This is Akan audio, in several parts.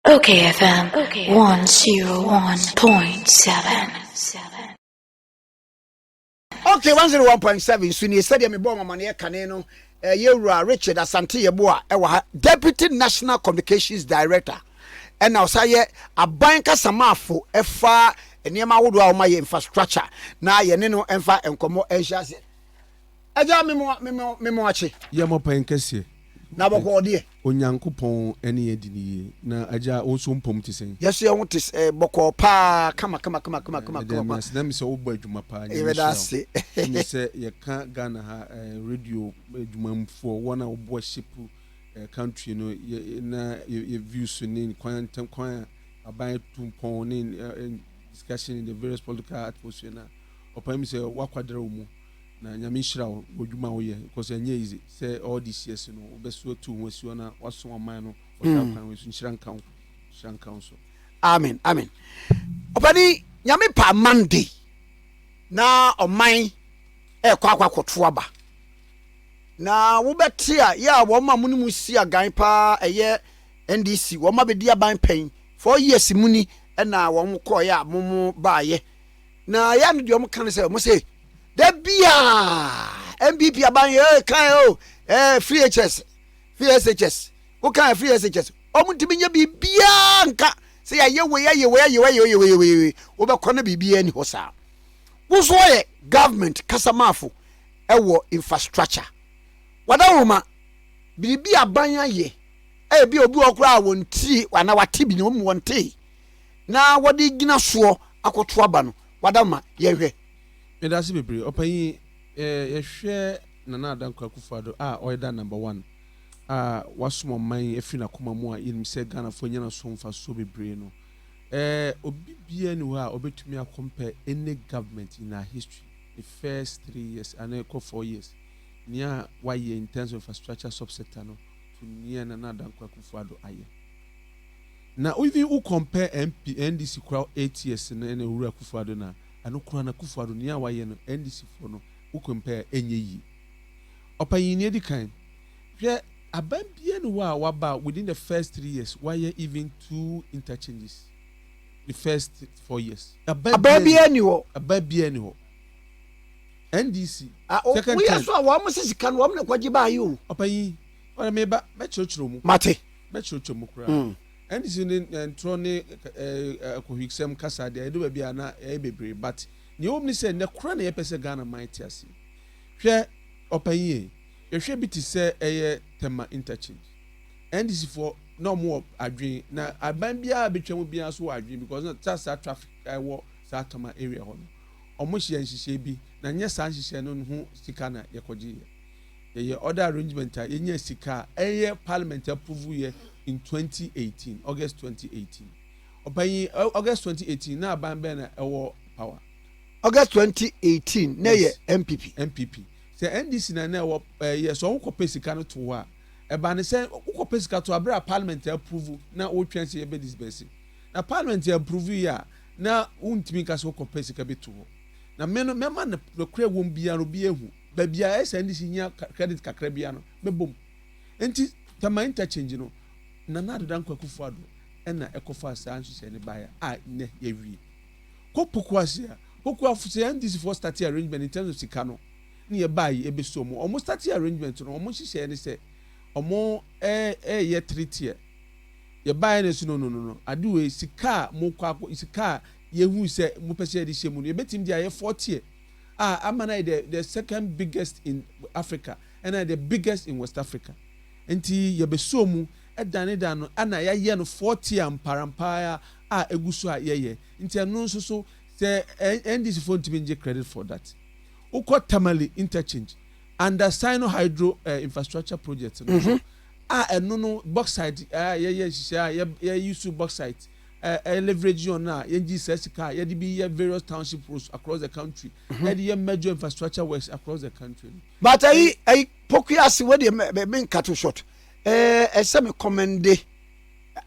Okay FM 101.7. Okay, 101.7 so nie. Sɛdeɛ mebɔ ɔmamaneɛ kane no, yɛwura Richard Asante Yɛboa ɛwɔ ha, Deputy National Communications Director, ɛna ɔsa yɛ aban kasamaafo ɛfa nneɛma ahodoɔ a wɔma yɛ infrastructure, na yɛne no ɛmfa nkɔmmɔ ɛnhyɛ ase. Agya, memo akye. Yɛ mɔpɛn kɛseɛ. Na bɔkɔ ɔdeɛ? Onyankopɔn ne yɛ di ne yie. Na agya, wo nso mpom te sɛn? Yɛso yɛ ho te bɔkɔɔ paa, kama kama kama kama kama kama. Na mi sɛ wobɔ adwuma paa. Yɛbɛda ase. Mi sɛ yɛka Ghana ha radio adwumamfoɔ, wɔn a wɔbɔ shape country no yɛ, na yɛ views ne kwan ntɛm kwan a aban tu mpɔn ne discussion in the various political atmosphere, na ɔpan mi sɛ wakwadara wɔ mu, na Nyame nhyira wo wɔ adwuma a woyɛ, because ɛnyɛ easy sɛ all these years no wobɛso atu ho asi hɔ na waso ɔman no ɔda kwan wei so. Nhyira nka wo, nhyira nka wo so. Amen, amen. Ɔpani, Nyame pa Monday na ɔman ɛkɔ akɔto aba, na wobɛte a yɛ a wɔn a mo ne mu si agan paa ɛyɛ NDC, wɔn abɛdi aban pɛn 4 years mu ni, ɛna wɔn kɔɔyɛ a mo mo baayɛ, na yɛ ano deɛ wɔn ka no sɛ wɔn sɛ da bia NPP aban yɛ kan o, free SHS, free SHS, wokan free SHS, wɔn ntumi nyɛ biribiara nka sɛ yɛayɛ wei, ayɛ wei, ayɛ wei, ayɛ wei, ayɛ wei, wei. Wobɛkɔ no, biribiara ni hɔ saa. Woso yɛ government kasamaafo ɛwɔ infrastructure, wadawoma biribi aban ayɛ, ɛyɛ bi a obi wɔ koraa a wɔn tie anaa wate bi na wɔn wɔn tee na wɔde gyina soɔ akɔto aba no. Wadawoma, yɛhwɛ. Meda ase bebree, ɔpanyin. Yɛhwɛ Nana Adankwa Akufo-Addo a ɔyɛ da number one a wasom ɔman afiri n'akoma mu a yɛnim sɛ Ghanafoɔ nyɛ so mfasoɔ bebree no, obi biara ni hɔ a ɔbɛtumi acompare any government in our history, the first 3 years ana ɛkɔ 4 years, nea wayɛ in terms of infrastructure subsector no to nea Nana Adankwa Akufo-Addo ayɛ. Na even wo compare MP NDC kora 8 years no ɛna Owura Akufo-Addo, na ɛno kora na Akufo-Addo nea wayɛ no, NDC foɔ no, wo compare, ɛnyɛ yie. Ɔpanyin, edi kan, hwɛ, aban bia ni hɔ a waba within the first 3 years wayɛ even two interchanges, the first 4 years. Aban biara ni hɔ. Aban bia ni hɔ. NDC second term woyɛ so a wɔn sɛ sika no wɔn na kɔgye baa yi o. Ɔpanyin, ɔyɛ meba mɛkyerɛkyerɛ mu. Mate. Mɛkyerɛkyerɛ mu koraa. NDC ne ntorɔ ne akɔhwisɛm kasa deɛ, ɛde baabi a na ɛyɛ bebree, but nea ɛwɔ mu ne sɛ nnɛ kora na yɛpɛ sɛ Ghana man te ase. Hwɛ, ɔpanyin yi, yɛhwɛ bi te sɛ ɛyɛ Tema interchange. NDC foɔ na ɔmo wɔ adwene, na aban biara betwa mu biara so wɔ adwene, because na saa saa traffic ɛwɔ saa Tema area hɔ no, ɔmo hyɛ nhyehyɛ bi, na nyɛ saa nhyehyɛ no ho sika na yɛkɔgye. Yɛ yɛyɛ other arrangement a yɛnya sika a ɛyɛ parliament approve yɛ in 2018, August 2018. Ɔpanyin, August 2018 na aban bɛn na ɛwɔ power? August 2018 na yɛ NPP. NPP. Sɛ NDC na ɛwɔ ɛyɛ sɛ ɔmo kɔpɛ sika no to hɔ a, ɛba ne sɛ wokɔpɛ sika to abere a parliament approve na wotwɛn sɛ yɛbɛ disburse, na parliament approve yi a, na wontumi nka sɛ wokɔpɛ sika bi to hɔ. Na me no mɛma no nokora wɔm biara no bi ehu baabi a ɛsɛ NDC nya credit kakra bia no mɛbom. Nti Tema interchange no, Nana Addo Dankwa Akufo-Addo ɛna ɛkɔfa saa nhyehyɛ ne baeɛ a nnɛ yɛwie. Kɔ Pokuase a, Pokuase NDC foɔ start arrangement in terms of sika no ne yɛ baa yi ebeso ɔmo start arrangement no, ɔmo nhyehyɛ ne sɛ ɔmo ɛyɛ three tier. Yɛ baa yɛ ne so no, ade wei, sika a mo kɔ akɔ, sika a yɛhu sɛ mo pɛ sɛ yɛde hyɛ mu no, yɛbɛtumi de ayɛ four tier a ama na yɛ the second biggest in Africa ɛna the biggest in West Africa. Nti yɛbɛso mu ɛdane dan no ɛna yɛayɛ no four tier mparampaa a egu so a yɛyɛ. Nti ɛno nso so sɛ NDC fo ntumi ngye credit for that. Wokɔ Tamale interchange under Sino Hydro infrastructure project no so a, ɛno no bauxite a yɛyɛ nhyehyɛ a yɛ use bauxite leverage on a yɛngye saa sika a yɛde bi yɛ various township roads across the country, yɛde yɛ major infrastructure works across the country. But ayi Pokuase wo deɛ, mɛ mɛ nka to short, ɛsɛ mi commend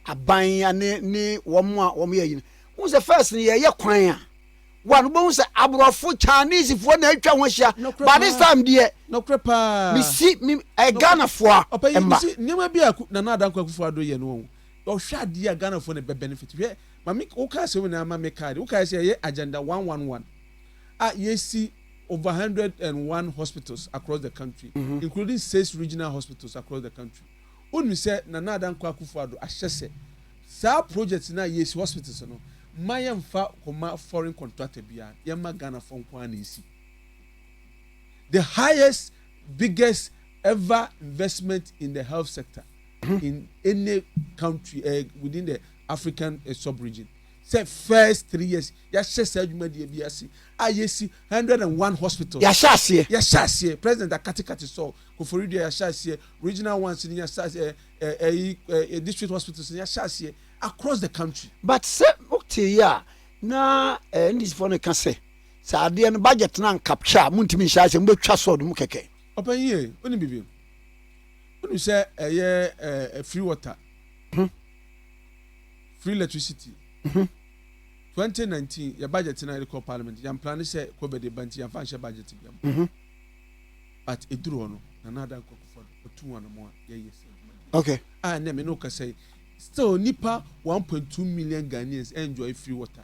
aban ne wɔn a wɔn yɛ yi no. Wɔn sɛ first no yɛyɛ kwan a one wobɛhu sɛ aborɔfo, Chinese foɔ na atwa ho ahyia, but this time deɛ Nɔkorɛ paa. Mesi mi ɛ Ghanafoɔ a Ɔpɛ yi ɛma misi nneɛma bi a Nana Adankwa Akufo-Addo yɛ no wɔn. Ɔhwɛ adeɛ a Ghanafoɔ na ɛbɛ benefit. Hwɛ, maame, woka asɛm nyinaa ma me kae de, wokae sɛ ɛyɛ Agenda 111 a yɛsi over 101 hospitals across the country, including six regional hospitals across the country. Wonim sɛ Nana Dankwa Akufo-Addo ahyɛ sɛ saa project no a yɛsi hospitals no, mma yɛmfa kɔma foreign contractor biara, yɛmma Ghanafoɔ nko ara na ɛsi. The highest, biggest ever investment in the health sector in any country within the African sub-region. Sɛ first 3 years yɛahyɛ saa dwumadie bi ase a yɛsi 101 hospitals. Yɛahyɛ aseɛ. Yɛahyɛ aseɛ. President akatekate sɔ Koforidua, yɛahyɛ aseɛ. Regional ones ni yɛahyɛ aseɛ, ɛyi ɛ district hospitals ni yɛahyɛ aseɛ across the country. But sɛ wote yi a na NDC foɔ no ka sɛ adeɛ no budget no ancapture a, montumi nhyɛ aseɛ, mobɛtwa sɔɔdo mu kɛkɛ. Ɔpɛn yie, onim bibi, onim sɛ ɛyɛ ɛ free water, free electricity. 2019 yɛ budget na yɛde kɔ parliament, yɛn plan sɛ COVID ba nti yɛnfa nhyɛ budget bi mu, but eduru hɔ no, Nana Addo Akufo otu wɔn mo a yɛyɛ sɛ a ɛnɛ mi n'o kasa yi, still nipa 1.2 million Ghanaians enjoy free water,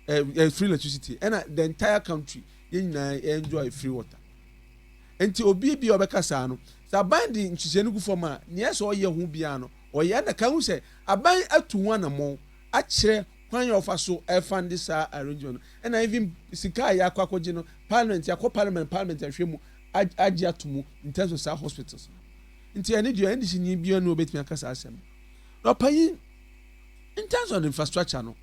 free electricity, ɛna the entire country yɛn nyinaa enjoy free water. Nti obi bi a ɔbɛka saa no sɛ aban de nhyehyɛ no gu fam a, nea ɛsɛ ɔyɛ ho biara no ɔyɛ. Ɛna kan ho sɛ aban atu ho anammɔn akyerɛ kwan yɛ ɔfa so ɛfa de saa arrangement no, ɛna even sika a yɛakɔ akɔgye no parliament, yɛakɔ parliament ahwɛ mu agye ato mu in terms of saa hospitals. Nti ɛne deɛ NDC ni biara no obetumi aka saa asɛm na ɔpanyin. In terms of infrastructure no,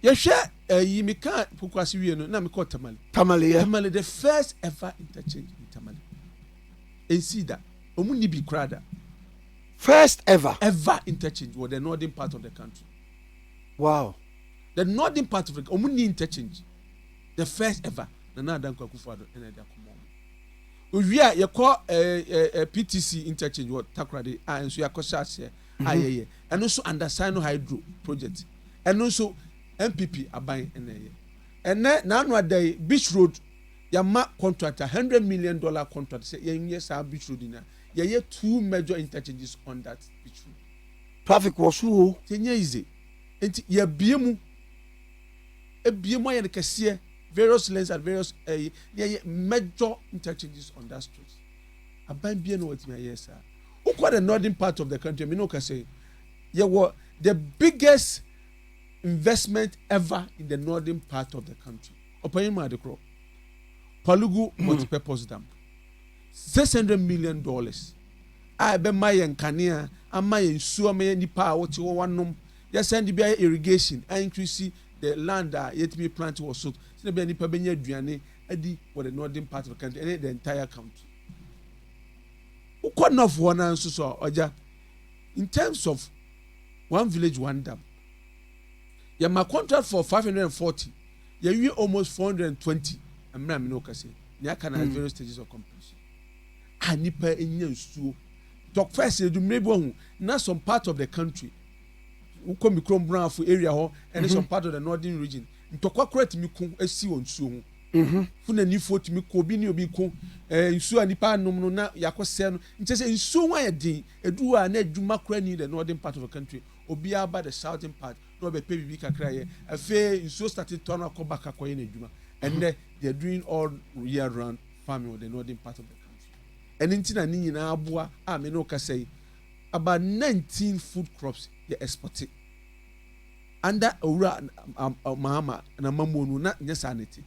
yɛhwɛ ɛyi, mika Pokuase wie no na mekɔ Tamale. Tamale yɛ. Tamale, the first ever interchange in Tamale, nsi da, ɔmu ni bi koraa da. First ever. Ever interchange wɔ the northern part of the country. The northern part of the, ɔmu ni interchange, the first ever, Nana Dankwa Akufo-Addo ɛna ɛde akɔmɔ ɔmo. Owie a, yɛkɔ ɛɛ ɛɛ PTC interchange wɔ Takoradi a nso yɛakɔhyɛ aseɛ a yɛyɛ, ɛno nso under Sino Hydro project, ɛno nso NPP aban ɛna ɛyɛ. Ɛnɛ n'ano ada yi, Beach Road, yɛama contractor $100 million contract sɛ yɛnyɛ saa Beach Road nyinaa. Yɛyɛ two major interchanges on that Beach Road. Traffic wɔ so o. Yɛnyɛ easy, nti yɛbie mu, ebie mu ayɛ no kɛseɛ, various lanes at various ɛyi, yɛyɛ major interchanges on that street. Aban bie na wɔtumi ayɛ saa. Wokɔ the northern part of the country, mi n'o kɛse, yɛwɔ the biggest investment ever in the northern part of the country. Ɔpanyin mu adekorɔ, Pwalugu Multipurpose Dam, $600 million a ɛbɛma yɛn nkanea, ama yɛn nsuo, ama yɛn nipa a wɔte hɔ wanom. Yɛsɛn de bi ayɛ irrigation a increase the land a yɛtumi plant wɔ so, sɛnɛ bɛyɛ nipa bɛnya aduane adi wɔ the northern part of the country ɛne the entire country. Wokɔ north hɔ naa nso so a, ɔgya, in terms of One Village One Dam, yɛma contract for 540, yɛwie almost 420. Mmerɛ a mi n'o kasa, nea aka na various stages of completion a nipa nya nsuo tɔ. First edu mmerɛ bi wɔ ho na some part of the country, wokɔ mi kurom Brafo area hɔ ɛne some part of the northern region, ntɔkwa kora tumi ko esi wɔ nsuo ho. Funanifoɔ tumi ko, obi ne obi ko nsuo a nipa anom no na yakɔ sɛ no. Nkyɛn sɛ nsuo ho ayɛ den edu a, na adwuma kora ni the northern part of the country, obiara ba the southern part na ɔbɛpɛ biribi kakra yɛ. Afei nsuo start tɔ no, akɔ back akɔyɛ n'adwuma. Ɛnɛ they are doing all year round farming wɔ the northern part of the country. Ɛne nti na ne nyinaa aboa a me ne kasa yi, about 19 food crops yɛ export under Owura Mahama na mamuo no na nyɛ saa ne ti.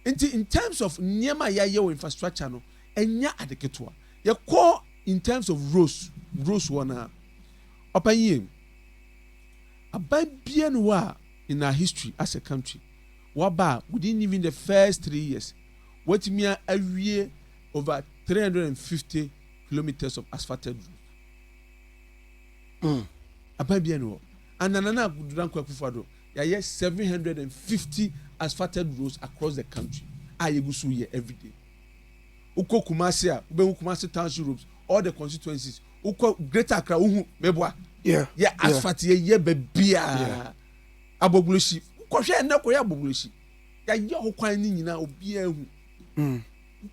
Nti in terms of nneɛma a yɛayɛ wɔ infrastructure no, ɛnya ade ketewa. Yɛkɔ in terms of roads wɔ na ɔpanyin, aban bia no hɔ a in our history as a country waba a, within even the first 3 years wɔtumi awie over 350 kilometres of asphalted road. Aban bia no hɔ. And Nana Dankwa Akufo-Addo, yɛayɛ 750 asphalted roads across the country a yɛgu so yɛ everyday. Wokɔ Kumasi a, wobɛhu Kumasi township roads, all the constituencies. Wokɔ Greater Accra, wohu mɛboa yɛ asphalt yɛyɛ baabiaa. Agbogbloshie, kɔhwɛ ɛnɛ, kɔyɛ Agbogbloshie, yɛayɛ hɔ kwan ne nyinaa, obiara hu.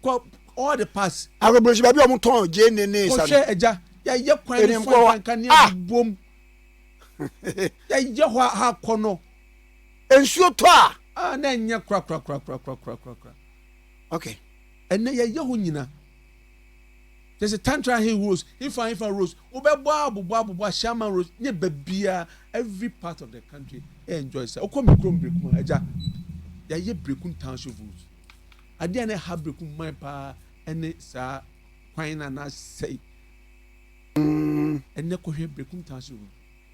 Kɔ all the parts. Agbogbloshie baabi a wɔn tɔn gye ne sa no. Kɔhwɛ, ɛgya, Yɛayɛ kwan no fine kanea ah! bom. Yɛayɛ hɔ ha kɔ no. Nsuo tɔ a. Ah, na ɛnyɛ kora kora kora kora kora kora kora kora. Okay. Ɛnɛ yɛyɛ hɔ nyina. Kyerɛ sɛ Tantra Hill roads, hefa hefa roads, wobɛbɔ abobɔ abobɔ Ashaiman roads, ne baabiara, every part of the country enjoy sɛ wokɔ me kurom Berekum a, agya, yɛayɛ Berekum township roads. Adeɛ a na ɛha Berekum man paa ɛne saa kwan no a na asɛe. Ɛnɛ kɔhwɛ Berekum township road,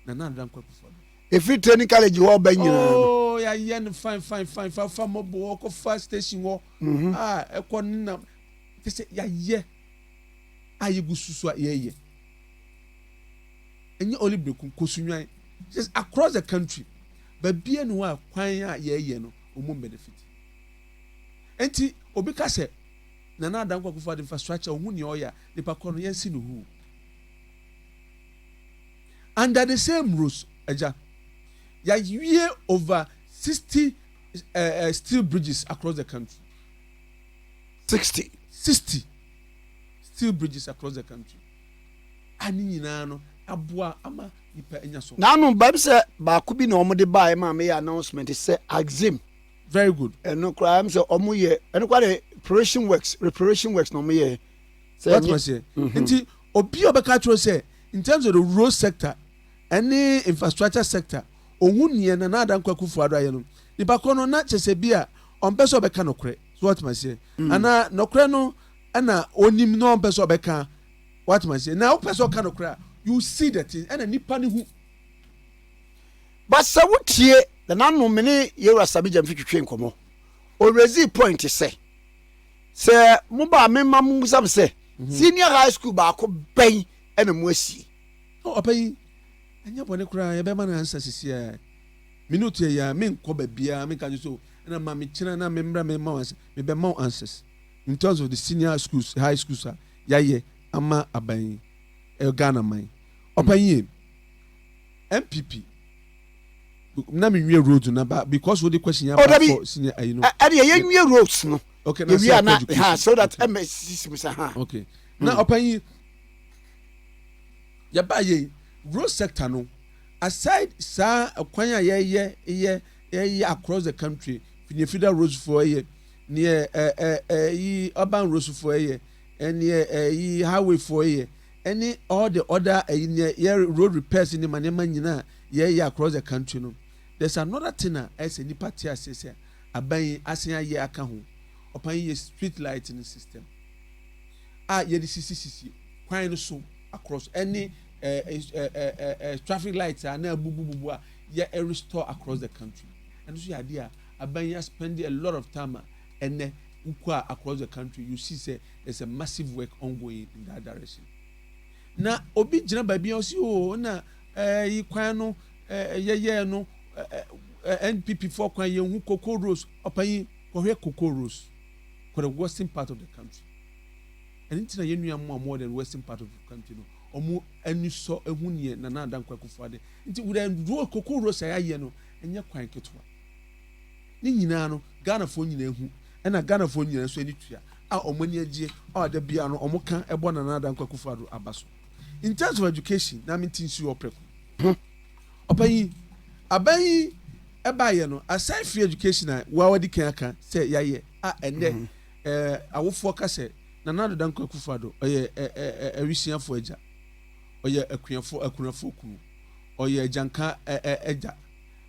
Nana Addo Dankwa Akufo-Addo. Ɛfiri training college hɔ ba nyinaa no. Oh, yɛayɛ no fine fine fine, fa fa mɔbo hɔ kɔfa station hɔ, a ɛkɔ nenam. Kyerɛ sɛ yɛayɛ a yɛgu so so a yɛyɛ. Ɛnyɛ only Berekum, Kosunwan. Just across the country, baabi ni hɔ a kwan a yɛyɛ no, wɔn benefit. Nti obi ka sɛ Nana Addo Dankwa Akufo-Addo infrastructure ohun nea ɔyɛ a, nipa korɔ no yɛnsi no hu. Under the same roads, ɛgya, yɛawie over 60 steel bridges across the country. 60. 60 steel bridges across the country. A ne nyinaa no aboa ama nipa anya so. Naanu baabi sɛ baako bi na wɔn de baa ɛma meyɛ announcement sɛ Axim. Very good. Ɛno koraa sɛ wɔn yɛ ɛno koraa de reparation works na wɔn yɛ. Sɛ ɛnyɛ seɛ nti obi a ɔbɛka kyerɛ sɛ in terms of the road sector ɛne infrastructure sector, ohun nea Nana Addo Dankwa Akufo-Addo ayɛ no, nipa korɔ no na kyerɛ sɛ bi a ɔmpɛ sɛ ɔbɛka nokorɛ so, wɔtuma seɛ, anaa nokorɛ no ɛna onim na ɔmpɛ sɛ ɔbɛka, wɔtuma seɛ, na ɔpɛ sɛ ɔka nokorɛ a, you see the thing ɛna nipa ne hu. But sɛ wotie nananom me ne yɛwura Sammy Gyamfi twitwe nkɔmmɔ, ɔraise point sɛ moba a mema mo musam sɛ senior high school baako bɛn ɛna mo asie? Ɔpɛ yi ɛnyɛ bɔne koraa, yɛbɛma no ansa sisi a minute yɛ a menkɔ baabiara menka nso so ɛna ma mekyena na memmra memma wo answer, mebɛma wo answers in terms of the senior schools, high schools a yɛayɛ ama aban ɛyɛ Ghana man. Ɔpɛ yi NPP na menwie road na ba because wo de question yɛ Oh, dabi. for senior ayi no. Ɛde yɛnwie roads no. Okay, na yɛwie sɛ a na education. Ha so that ɛmɛ sisi mu sɛ ha. Okay, na ɔpɛ yi yɛba yɛ road sector no, aside saa kwan a yɛyɛ yɛ yɛyɛ across the country, neɛ feeder roads foɔ yɛ, neɛ ɛ ɛ ɛyi urban roads foɔ yɛ, ɛneɛ ɛyi highway foɔ yɛ, ɛne all the other ɛyi neɛ yɛ road repairs ne ma nneɛma nyinaa yɛyɛ across the country no, there's another thing a ɛsɛ nipa te ase sɛ aban yi asan ayɛ aka ho. Ɔpan yi yɛ street lighting system a yɛde sisi sisi kwan no so across, ɛne ɛɛ ɛɛ ɛɛ ɛɛ traffic light a na abubububu a yɛ restore across the country. Ɛno nso yɛ adeɛ a aban yi spend a lot of time a ɛnɛ wokɔ a across the country, you see say there's a massive work ongoing in that direction. Na obi gyina baabi a ɔsi o na yi kwan no yɛyɛ no ɛɛ ɛɛ NPP fo kwan yɛn hu cocoa roads. Ɔpanyin, kɔhwɛ cocoa roads kɔ the western part of the country. Ɛno nti na yɛn nua mu a more than western part of the country no, ɔmo ani sɔ ehu neɛ Nana Addo Dankwa Akufo-Addo. Nti wúdɛ road, cocoa roads a yɛayɛ no, ɛnyɛ kwan ketewa. Ne nyinaa no, Ghanafoɔ nyinaa hu, ɛna Ghanafoɔ nyinaa nso ani tua a ɔmo ani agye a ɔda bia no ɔmo ka ɛbɔ Nana Addo Dankwa Akufo-Addo aba so. In terms of education, na mi ti nsi ɔprɛko ɔpanyin, aban yi ɛbaayɛ no, aside free education a wa wɔde kan aka sɛ yɛayɛ a ɛnɛ awofoɔ ka sɛ Nana Addo Dankwa Akufo-Addo ɔyɛ ɛɛ ɛɛ awisiafoɔ agya, ɔyɛ akuafoɔ akunafoɔ kunu, ɔyɛ agyanka ɛ ɛ agya,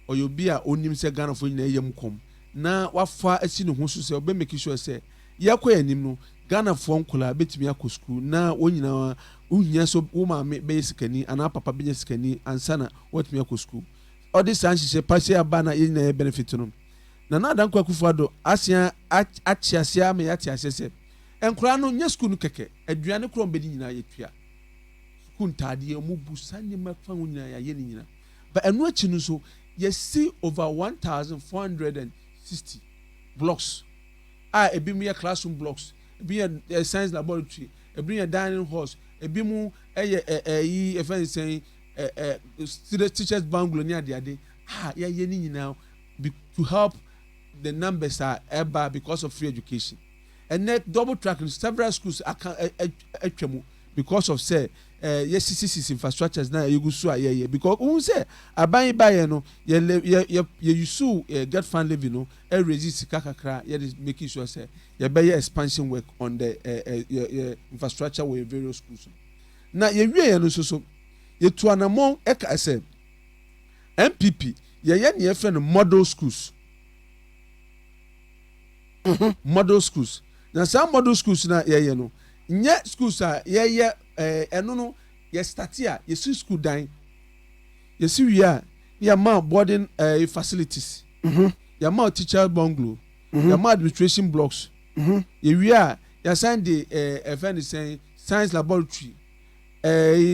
ɔyɛ obi a onim sɛ Ghanafoɔ nyinaa yɛ mu kɔm na wafa asi ne ho so sɛ ɔbɛ make sure sɛ yɛkɔ yɛn anim no, Ghanafoɔ nkɔlaa bɛtumi akɔ sukuu na wɔn nyinaa wohia sɛ wo maame bɛyɛ sikani anaa papa bɛyɛ sikani ansa na wɔatumi akɔ sukuu. Ɔde saa nhyehyɛ pahyɛ aba na yɛn nyinaa yɛ benefit no. Nana Dankwa Akufo-Addo asia akye aseɛ ama yɛate aseɛ sɛ nkwaraa no nyɛ sukuu no kɛkɛ, aduane korɔ mbɛdi nyinaa yɛtua, sukuu ntaadeɛ ɔmo bu saa nneɛma fa ho nyinaa yɛayɛ ne nyinaa. But ɛno akyi no nso, yɛsi over 1,460 blocks a ebi mu yɛ classroom blocks, ebi yɛ science laboratory, ebi yɛ dining halls, ebi mu yɛ ɛyi ɛfɛn sɛn ɛ ɛ student teachers bungalow ne adeade a yɛayɛ ne nyinaa be to help the numbers a ɛba because of free education. Ɛnɛ double track no, several schools aka ɛ ɛ atwa mu because of sɛ Yɛsisisisi infrastructures na yɛgu so a yɛyɛ because wohu sɛ aban yi baeɛ no, yɛ yɛ yɛ yɛ use GETFund levy no ɛraise sika kakra, yɛde making sure sɛ yɛbɛyɛ expansion work on the yɛ yɛ infrastructure wɔ yɛ various schools no. Na yɛwie yɛn no nso so, yɛtu anammɔn ɛka sɛ NPP yɛyɛ nea yɛfrɛ no model schools. Model schools na saa model schools na yɛyɛ no, nyɛ schools a yɛyɛ ɛno no, yɛ start a yɛsi school dan, yɛsi wie a, yɛma boarding facilities, yɛma teacher bungalow, yɛma administration blocks. Yɛwie a, yɛsan de ɛfɛ ne sɛn, science laboratory,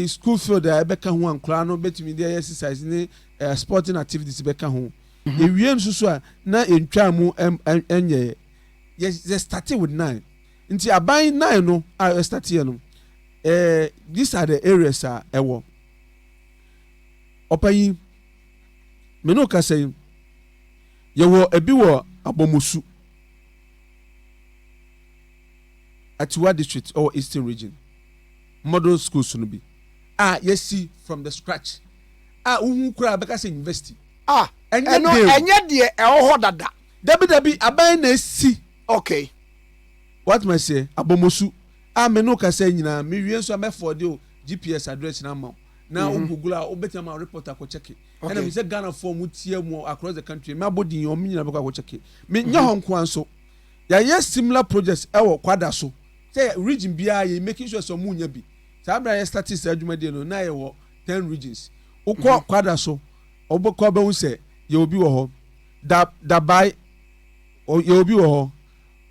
school field a ɛbɛka ho a nkwadaa no bɛtumi de exercise ne sporting activities bɛka ho. Yɛwie nso so a, na yɛntwa mu ɛnyɛ yɛ yɛ start with nine. Nti aban nine no a yɛ start yɛ no, these are the areas a ɛwɔ. Ɔpanyin, mene kasa yi, yɛwɔ ebi wɔ Abɔmusu, Atiwa District, ɛwɔ Eastern Region. Model schools no bi a yɛsi from the scratch a wohu koraa bɛka sɛ university. Ah. Ɛnyɛ ɛno deal. Ɛnyɛ deɛ ɛwɔ hɔ dada? Dabi, aban na esi. Watuma seɛ Abɔmusu a me no kasa yi nyinaa, mewie nso a, mɛfɔ de o GPS address na ama wo na o Google a, wobɛtumi ama report akɔ check. Ɛna mi sɛ Ghana foɔ mu tie mu across the country, mɛ abɔ din wɔn nyinaa bɛkɔ akɔ check. Mi nyɛ hɔ nkoa nso, yɛayɛ similar projects ɛwɔ Kwada so, sɛ region biara yɛ making sure sɛ ɔmo nya bi. Saa abira yɛ start saa dwumadie no na yɛ wɔ 10 regions. Wokɔ Kwada so, ɔbɛkɔ bɛhu sɛ yɛ obi wɔ hɔ da Dabae, yɛ obi wɔ hɔ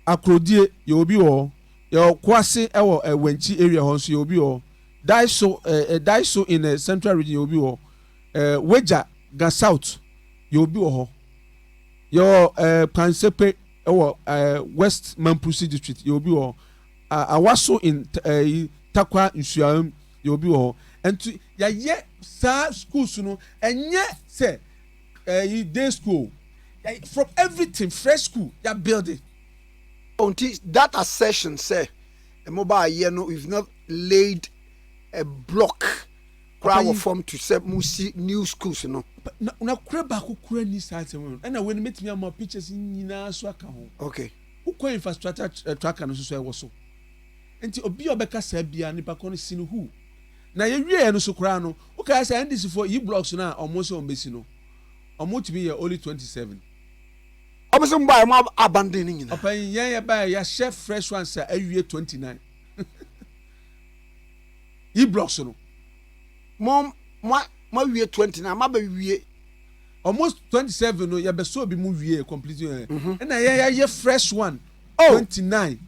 Akurodie, yɛ obi wɔ hɔ, yɛ Kwase ɛwɔ ɛwɛnkyi area hɔ nso, yɛ obi wɔ hɔ Daiso, ɛ ɛ Daiso in the Central Region, yɛ obi wɔ hɔ, Weija Ga South, yɛ obi wɔ hɔ, yɛ Kpansepe ɛwɔ West Mamprusi District, yɛ obi wɔ hɔ, Awaso in Takwa Nsuaem, yɛ obi wɔ hɔ. Nti yɛayɛ saa schools no, ɛnyɛ sɛ day school, from everything, fresh school yɛ build it. Nti that assertion sɛ mobile yɛ no, you've not laid a block koraa wɔ fam to sɛ mo si new schools no. Na kura baako kura ni saa asɛm no, ɛna wei no mɛtumi ama pictures nyinaa so aka ho. Wokɔ infrastructure tracker no nso so, ɛwɔ so. Nti obi a ɔbɛka saa biara, nipa kɔ no si no hu. Na yɛwie yɛ no so koraa no, wokae sɛ NDC foɔ yi blocks no a ɔmo sɛ ɔmo bɛsi no, ɔmo tumi yɛ only 27. Ɔmo sɛ mo ba yɛ, mo abandon ne nyinaa. Ɔpanyin, yɛn yɛ ba yɛ, yɛahyɛ fresh ones a awie 29 yi blocks no. Mo awie 29, mo abɛ wie. Almost 27 no, yɛbɛsɔ obi mu wie complete yɛ, ɛna yɛn yɛayɛ fresh one 29.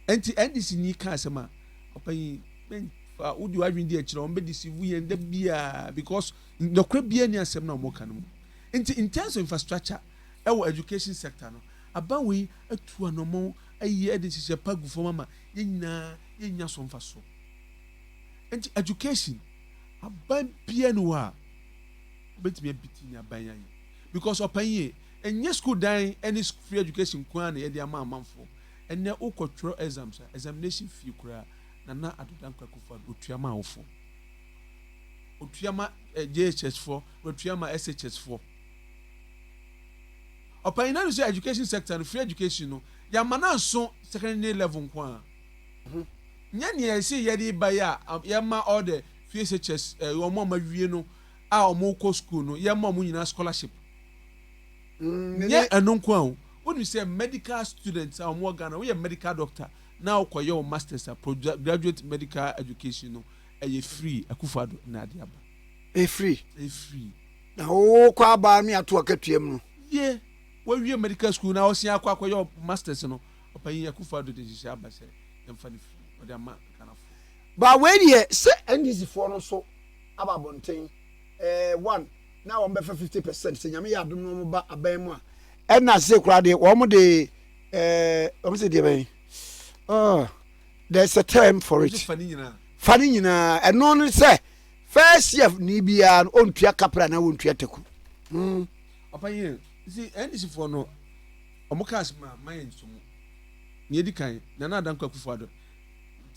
Nti NDC ni ka asɛm a, ɔpanyin, mɛnfa wodi wadwin di akyerɛ wɔn bɛ deceive yɛn da biara, because nɔkora biara ni asɛm na wɔn ka no mu. Nti in terms of infrastructure ɛwɔ education sector no, aban wei atu anɔmɔ ayi ɛde nhyehyɛ pa gu fam ama yɛn nyinaa yɛn nya so mfa so. Nti education, aban biara ni hɔ a obetumi abiti ni aban ayɛ, because ɔpanyin, ɛnyɛ school dan ɛne free education kwan na yɛde ama amanfoɔ. Ɛnɛ wokɔtwerɛ exams a, examination fee koraa, Nana Addo Dankwa Akufo-Addo otua ma awofoɔ, otua ma JHS foɔ, otua ma SHS foɔ. Ɔpanyin, náà sɛ education sector no, free education no, yàmà náà nso secondary level nko a, nyɛ nea yɛsi yɛde ba yi a, yɛma all the free SHS wɔn a wɔn awie no a wɔn kɔ school no, yɛma wɔn nyinaa scholarship. Nyɛ ɛno nko a o, wonim sɛ medical students a wɔn wɔ Ghana, woyɛ medical doctor na wokɔyɛ wɔn masters a, graduate medical education no ɛyɛ free. Akufo-Addo na ade aba. Ɛyɛ free? Ɛyɛ free. Na wokɔ aba ne ato akatua mu no? Yie, wawie medical school na ɔsia akɔ akɔyɛ masters no, ɔpanyin, Akufo-Addo de nhyehyɛ aba sɛ yɛmfa no free, ɔde ama Ghanafoɔ. Ba wei deɛ, sɛ NDC foɔ no so aba abɔnten one na wɔn bɛfɛ 50% sɛ Nyame yɛ adom na wɔn ba aban mu a, ɛna se koraa deɛ wɔn de wɔn sɛ deɛ bɛn, oh, there's a term for it. Fa ne nyinaa. Fa ne nyinaa. Ɛno no sɛ first year ni biara no, ɔntua kapra na wɔntua taku. Ɔpanyin, si NDC foɔ no, ɔmo kaa sɛ ma yɛ nsomo nea edi kan, Nana Adankwa Akufo-Addo.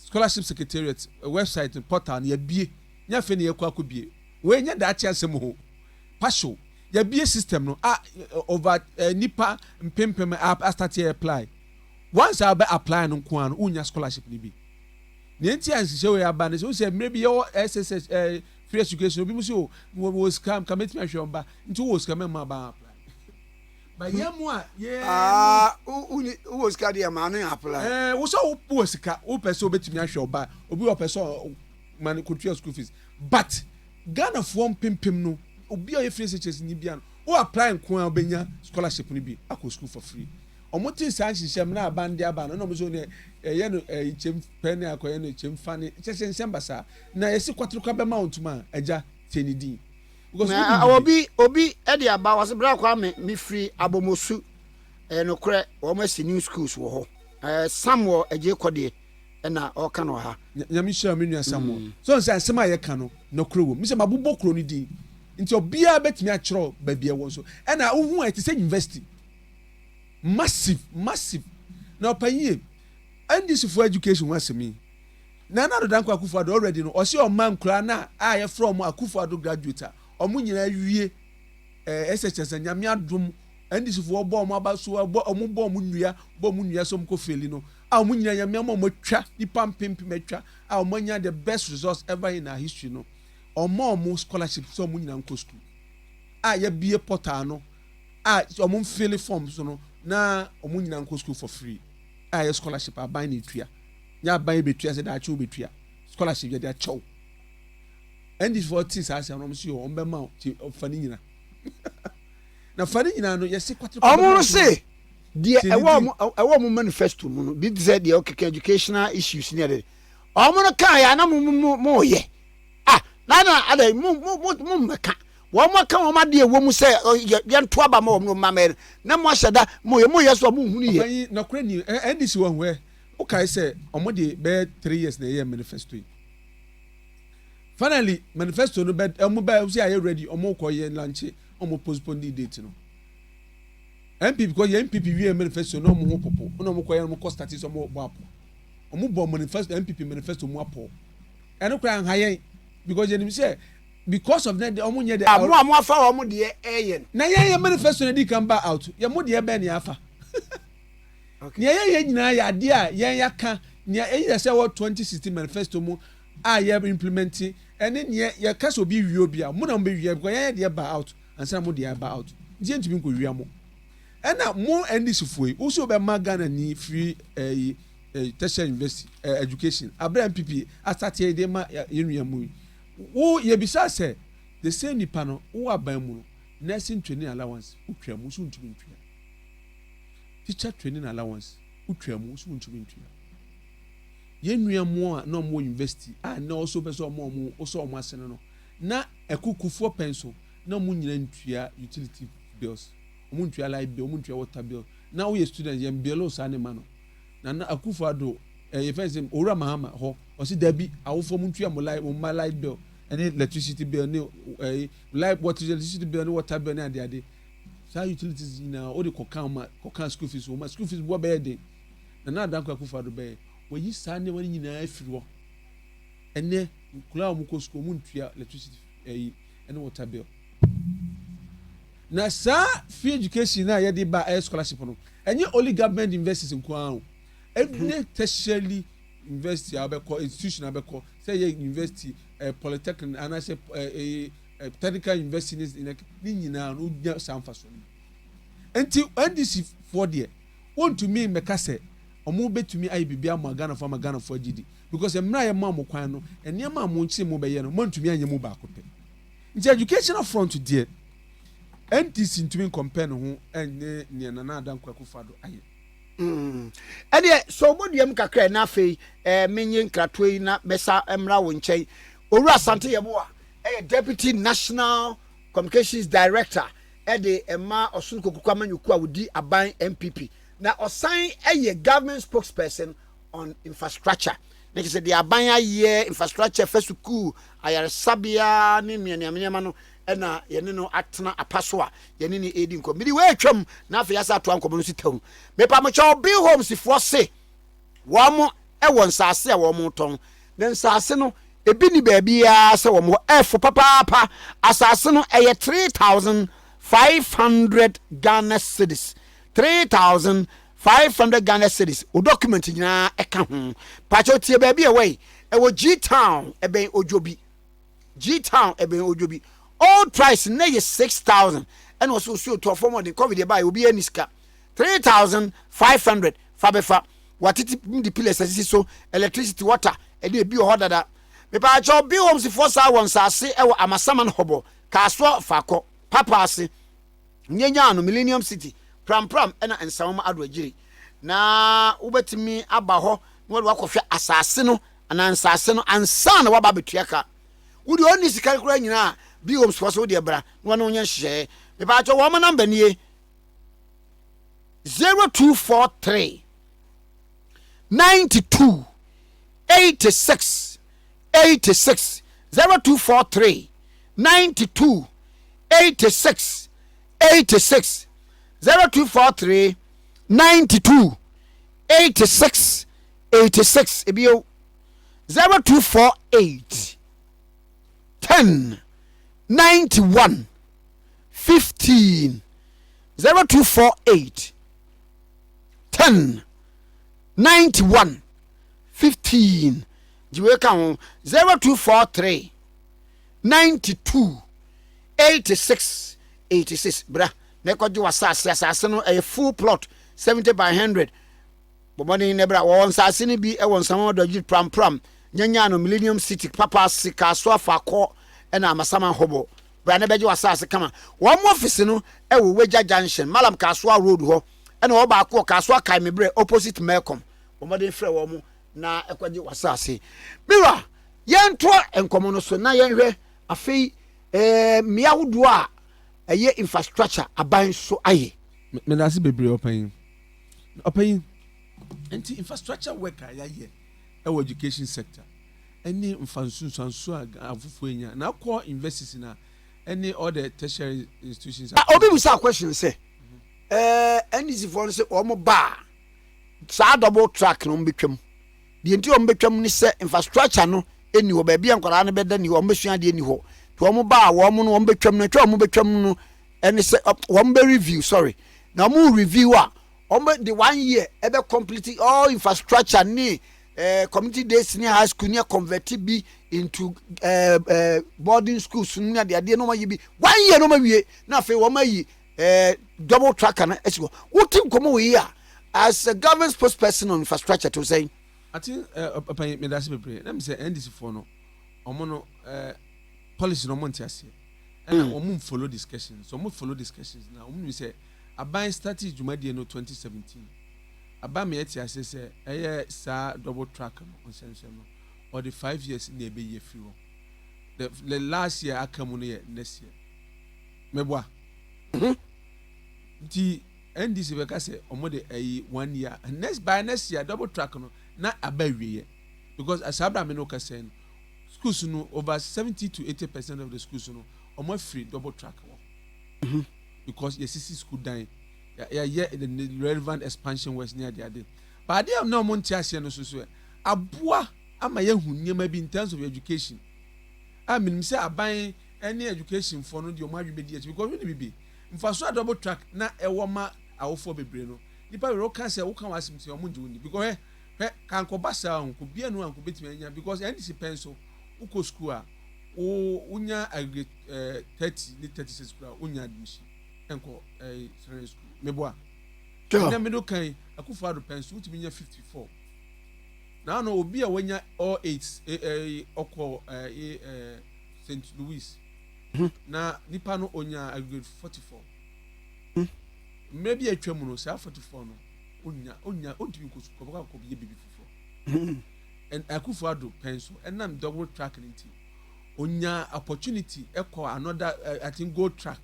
Scholarship Secretariat website portal no yɛabue, nyɛ afei na yɛkɔ akɔbue. Wei nyɛ daakye asɛm o. Pasho, yɛabue system no a over nnipa mpempem a astarte apply. Once a wobɛ apply no nko ara no, wonya scholarship no bi. Nea nti a nhyehyɛ wei aba ne sɛ, wohu sɛ mmerɛ bi yɛwɔ SSS, eh, free education, obi mu sɛ o, mewɔ sika, nka mɛtumi ahwɛ wɔn ba, nti wowɔ sika mɛmma aba apply. Ba yɛn mu a yɛn. Ah, wowɔ sika deɛ maa no apply. Eh, wo sɛ wowɔ sika, wopɛ sɛ wobɛtumi ahwɛ ɔba, obi wɔ pɛ sɛ ma no kɔtua school fees. But Ghanafoɔ mpempem no, obi a ɔyɛ free SHS ni bia no, wo apply nko ara wobɛnya scholarship no bi akɔ school for free. Wɔn tee saa nhyehyɛ mu na aban de aba no, ɛna wɔn nso ne ɛyɛ no ɛyi kyɛm pɛ ne akɔyɛ no kyɛm fa ne kyɛkyɛ nsɛm basaa. Na yɛsi kwaterekwa bɛma wo ntoma a, agya tie ne din. Because Na wodi obi obi de aba wɔsi bra Kwame mefiri Abomosu ɛyɛ nokorɛ wɔn asi new schools wɔ hɔ ɛɛ Samuel Adjei Kɔdeɛ ɛna ɔka no wɔ ha. Nyame nhyira me nua Samuel. So ɔn sɛ asɛm a yɛka no nɔkorɛ wɔ mu. Mesɛ mabobɔ kuro no din nti obiara bɛtumi akyerɛw baabi ɛwɔ nso. Ɛna wohu a ɛte sɛ university. Massive massive. Na ɔpanyin NDC foɔ education ho asɛm yi. Nana Addo Dankwa Akufo Addo already no ɔse ɔma nkoraa no a yɛfrɛ ɔmo Akufo Addo graduate a ɔmo nyinaa wie eh, SHS a Nyame adom NDC foɔ bɔ ɔmo aba so bɔ ɔmo bɔ ɔmo nnua bɔ ɔmo nnua sɛ ɔmo kɔ faili no a ɔmo nyinaa Nyame ama ɔmo atwa nipa mpempem atwa a ɔmo anya the best results ever in our history no ɔma ɔmo scholarship sɛ ɔmo nyinaa nkɔ school a yɛabie portal no a ɔmo mfili forms no na ɔmo nyinaa nkɔ school for free a ɛyɛ scholarship aban na etua. Nyɛ aban yi betua sɛ daakye wobetua scholarship yɛde akyɛ wo. NDC foɔ tee saa asɛm no ɔmo se yɛ ɔmo bɛma wo ti fa ne nyina. Na fa ne nyinaa no yɛse kwatere kwa Ɔmo no se deɛ ɛwɔ ɔmo ɛwɔ ɔmo manifesto mu no bi te sɛ deɛ ɔkeka educational issues ne ɛde ɔmo no kaa yɛ ana mo mo mo yɛ ah na na ada mo mo mo mo mmɛka wɔn aka wɔn adeɛ ɛwɔ mu sɛ yɛnto aba ma wɔn no mma mɛyɛ na mo ahyɛ da mo yɛ mo yɛ so a mo nhunu yɛ. Ɔpanyin nɔkorɛ ni NDC wɔ hɔ ɛ wokae sɛ ɔmo de bɛyɛ 3 years na ɛyɛ manifesto yi. Finally manifesto no bɛ ɔmo bɛ sɛ ayɛ ready, ɔmo kɔ yɛ launch, ɔmo postpone the date no. NPP because yɛ NPP wie manifesto na ɔmo ho popo na ɔmo kɔ yɛ ɔmo kɔ start sɛ ɔmo bɔ apɔ, ɔmo bɔ manifesto NPP manifesto mu apɔ. Ɛno koraa nha yɛn because yɛnim sɛ because of that ɔmo nyɛ de. Mo a mo afa wɔn deɛ ɛyɛ no. Na yɛn yɛ manifesto na di kan ba out yɛ mo deɛ bɛn ne afa. Nea yɛyɛ nyinaa yɛ adeɛ a yɛn yɛaka nea ɛyɛ sɛ wɔ 2016 manifesto mu a yɛ implement ɛne nea yɛka sɛ obi wie obi a mo na mo bɛ wie because yɛn yɛ deɛ ba out ansa na mo deɛ ba out nti yɛntumi nkɔ wia mo. Ɛna mo NDC foɔ yi wosi bɛ Ghana ni free ɛyi ɛɛ tertiary university education abira NPP asate yɛ de ma yɛn nua mu yi wo yɛbisa sɛ the same nipa no wo aban mu no nursing training allowance wotwa mu so ntumi ntua, teacher training allowance wotwa mu so ntumi ntua. Yɛn nua mu a na ɔmo wɔ university a na ɔso pɛ sɛ ɔmo ɔsɔ ɔmo ase no na ɛkukufoɔ pɛn so na ɔmo nyinaa ntua utility bills, ɔmo ntua light bill, ɔmo ntua water bill. Na woyɛ student yɛn bill saa ne ma no na na Akufo Addo ɛyɛ fɛn sɛ Owura Mahama hɔ ɔsi dabi, awofoɔ mo ntua mo light, mo ma light bill ɛne electricity bill ne ɛyɛ light water, electricity bill ne water bill ne adeade saa utilities nyinaa o de kɔka ma kɔka school fees wɔn ma school fees bɔ bɛyɛ den. Na na Adanko Akufo Addo bɛyɛ wɔyi saa nneɛma no nyinaa afiri hɔ. Ɛnɛ nkura a wɔn kɔ school wɔn ntua electricity ɛyi ɛne water bill. Na saa free education na yɛde ba ɛyɛ scholarship no ɛnyɛ only government universities nko ara o. Every tertiary university a bɛkɔ, institution a bɛkɔ, sɛ ɛyɛ university polytechnic anaasɛ ɛɛ ɛɛ technical university ne ne nyinaa no wonya saa nfa so no. Nti NDC foɔ deɛ wɔntumi mmɛka sɛ ɔmo bɛtumi ayɛ biribi ama Ghanafoɔ ama Ghanafoɔ agye di because mmerɛ a yɛma mo kwan no, nneɛma a mo nkyɛn mo bɛyɛ no mo ntumi anyɛ mu baako pɛ. Nti educational front deɛ NDC ntumi compare ne ho ɛne nea Nana Adanko Akufo-Addo ayɛ. Ɛdeɛ sɛ ɔbɔdua mu kakra na afei menye nkratoɔ yi na mɛsa mmra wo nkyɛn. Owura Asante Yɛboa ɛyɛ Deputy National Communications Director ɛde ɛma Ɔsono Kokuroko Amanyɔkuo a wɔdi aban NPP, na ɔsan ɛyɛ government spokesperson on infrastructure, ne kyerɛ sɛ deɛ aban ayɛ infrastructure fɛ sukuu, ayaresabea ne nneɛma nneɛma no ɛna yɛne no atena apa so a yɛne ne ɛdi nkɔmmɔ. Mede wei atwam na afei yɛasa atoa nkɔmmɔ no si tam. Mepamokyɛw, Bill Homes foɔ se wɔn mo wɔ nsaase a wɔretɔn. Na nsaase no, ebi nni baabiara sɛ wɔn hɔ. Ɛfo papaapa. Asaase no, ɛyɛ 3,500 Ghana cedis. 3,500 Ghana cedis. Wo document nyinaa ɛka ho. Pakyɛw tie baabi a ɛwɔ yi. Ɛwɔ G-Town, ɛbɛn Odwobi. G-Town, ɛbɛn Odwobi. Old price nnɛ yɛ 6,000. Ɛna ɔsɛ osuo tɔ fam ɔden. Covid ɛbaeɛ, obiara nni sika. 3,500 fa bɛfa. Watete de pillars asisi so, electricity, water, ɛde ebi wɔ hɔ dada. Mepaakyɛw, Bill Homes foɔ saa wɔ nsaase ɛwɔ Amasaman Hɔbɔ, Kasoa Faakɔ, Papaase, Nyenyaano, Millennium City, Prampram ɛna Nsawam Ado Agyiri. Na wobɛtumi aba hɔ na wɔde wakɔhwɛ asaase no anaa nsaase no ansa na waba abɛtua ka. Wo deɛ ɔnni sika koraa nyinaa, Bill Homes foɔ so wodeɛ bra na wɔne wo nyɛ nhyehyɛeɛ. Mepaakyɛw, wɔn namba nie, 0243 92 86 86, 0243 92 86 86, 0243 92 86 86. Ebio, 0248 10 91 15, 0248 10 91 15. Gye ka ho, 0243 92 86 86. Bra na ɛkɔgye w'asase. Asase no ɛyɛ full plot, 70 by 100. Bɔmmɔden na bra. Wɔwɔ nsase no bi ɛwɔ Nsawam Adɔgye, Prampram, Nyanya no, Millennium City, Papa ase, Kasoa Faakɔ ɛna Amasaman Hɔbɔ. Bra na bɛgye w'asase kama. Wɔn mo office no ɛwɔ Wagya Junction, Malam Kasoa Road hɔ, ɛna wɔn baako wɔ Kasoa Kae Mebrɛ, opposite Melcom. Bɔmmɔden frɛ wɔn mo na ɛkɔgye w'asase. Mira, yɛntoa nkɔmɔ no so na yɛnhwɛ afei mmea ahodoɔ a ɛyɛ infrastructure aban so ayɛ. Medase bebree, ɔpanyin. Ɔpanyin, nti infrastructure work a yɛayɛ ɛwɔ education sector ɛne nfa nsunsuanso a afoforɔ enya na akɔ universities na ɛne all the tertiary institutions. Ah, obi bisa question sɛ NDC foɔ no sɛ wɔn ba a, saa double track na wɔn bɛtwam. Deɛ nti wɔn bɛtwam ne sɛ infrastructure no ɛni hɔ, baabi a nkwadaa no bɛda ni hɔ, wɔn bɛsua adeɛ ni hɔ, nti wɔn ba a, wɔn no wɔn bɛtwam no, atwa wɔn bɛtwam no ɛne sɛ wɔn bɛ review, sorry, na wɔn review a, wɔn bɛ de one year ɛbɛ complete all infrastructure ne community day senior high school ne convert bi into boarding schools ne adeadeɛ na wɔn ayi bi one year na wɔn awie, na afei wɔn ayi double track na esi hɔ. Wote nkɔmɔ wɔ yi a, as a government spokesperson on infrastructure to say. Ati ɔpanyin, medase bebree. Na mi sɛ NDC foɔ no, ɔmo no policy no, ɔmo nte aseɛ, ɛna ɔmo follow discussions. Ɔmo follow discussions na ɔmo nim sɛ aban start dwumadie no 2017. Aban mi ɛte aseɛ sɛ ɛyɛ saa double track no nsɛnsɛm no, ɔde 5 years na ɛbɛyi afiri hɔ. The last year aka mu no yɛ next year, mɛboa. Nti NDC bɛka sɛ ɔmo de ɛyi one year, next by next year double track no na aba awieɛ, because saa abira mi no kasa no, schools no, over 70 to 80% of the schools no, ɔmo afiri double track wɔ, because yɛsisi school dan, yɛyɛ the relevant expansion works ne adeade. But adeɛ a na ɔmo nte aseɛ no so so aboa ama yɛhu nneɛma bi in terms of education a menim sɛ aban ne education foɔ no deɛ, ɔmo adwi bɛdi akyi, because wɔn bibi nfaso a double track na ɛwɔ ma awofoɔ bebree no, nipa bebree woka sɛ woka wɔn asɛm sɛ ɔmo ngye wɔn ni, because hɛ hɛ kankɔba saa nko bia no anko betumi anya, because NDC pɛn so wokɔ school a, wo wonya aggregate 30 ne 36 kura, wonya admission ɛnkɔ secondary school, meboa? Ɛnna mi do kan Akufo Addo pɛn so, wotumi nya 54. Na ano obi a wanya all eight ɛɛ ɔkɔ ɛɛ St Louis na nipa no onya aggregate 44. Mmerɛ bi atwa mu no, saa 44 no, onya ontumi nkɔ sukuu, ɔbɛkɔ akɔ yɛ bibi foforɔ. And Akufo Addo pɛn so, ɛnam double track ne nti, onya opportunity ɛkɔ another I think gold track,